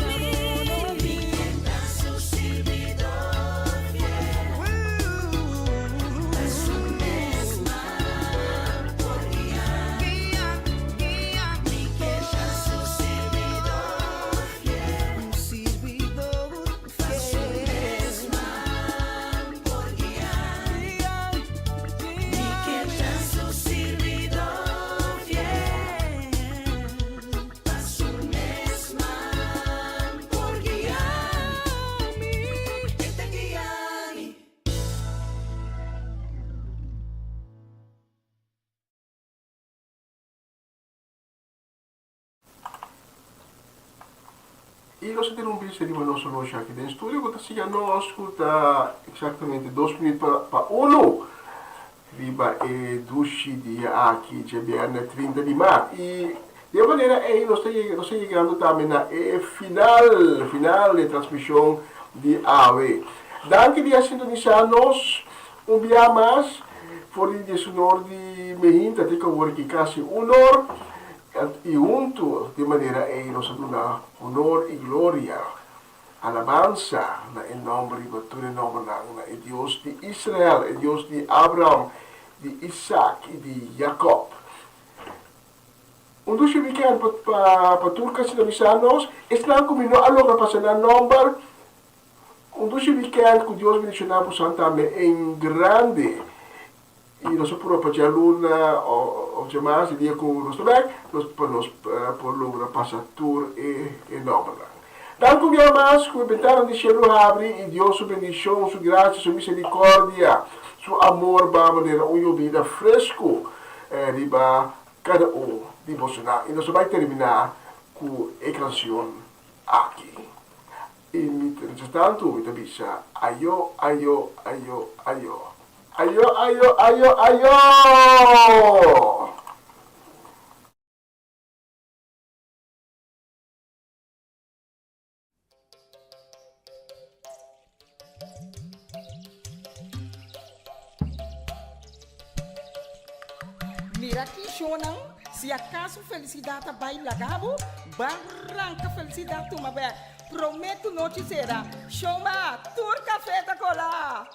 mi. Mi kier ta su sirbidor fiel. Ta su mes man por guia mi. Mi kier ta su sirbidor fiel. Sirbidor Su mes man por guia mi. Mi kier ta su sirbidor fiel. Pa su mes man por guia mi. E ta guia mi. Y nos a tene un bista riba nos horloge aki den studio cu ta siga nos cu ta exactamente dos minuut pa uno riba e dushi dia aki dje bierne 30 di maart. Y di e manera ey nos ta yega nos ta yegando tambe na e final final di e transmision di awe. Danki di a sintonisa nos un bia mas for di diesunor di mehinta te cu awor aki casi unor. I huntu di manera ei nos a duna honor i gloria, alabansa na e nòmber riba tur e nòmbernan, na e Dios di Israel, e Dios di Abraham, di Isak i di Jakòb. Un dushi wikènt pa pa tur ka sintonisá nos. Esnan ku mi no a logra pasa nan nòmber, un dushi wikènt ku Dios bendishoná boso tambe en grande. I nos a purba pa djaluna of djamas di dia ku nos ta bek, nos pa nos por logra pasa tur e e nòmbernan. Danki un bia mas ku e bentana di shelu habri i Dios su bendishon, su grasia, su miserikòrdia, su amor ba manera un yobida fresku riba kada un di bosonan. I nos a bai terminá ku e kansion. aki. I mi ta mientras tantu mi ta bisa ayo ayo ayo ayo. Ayo ayo ayo ayo! Mira ki shownan, si acaso felicidad a bay laga bo, ban ranca felicidad tuma bek. Prome cu nochi cera. Showma, tur cafe ta cola!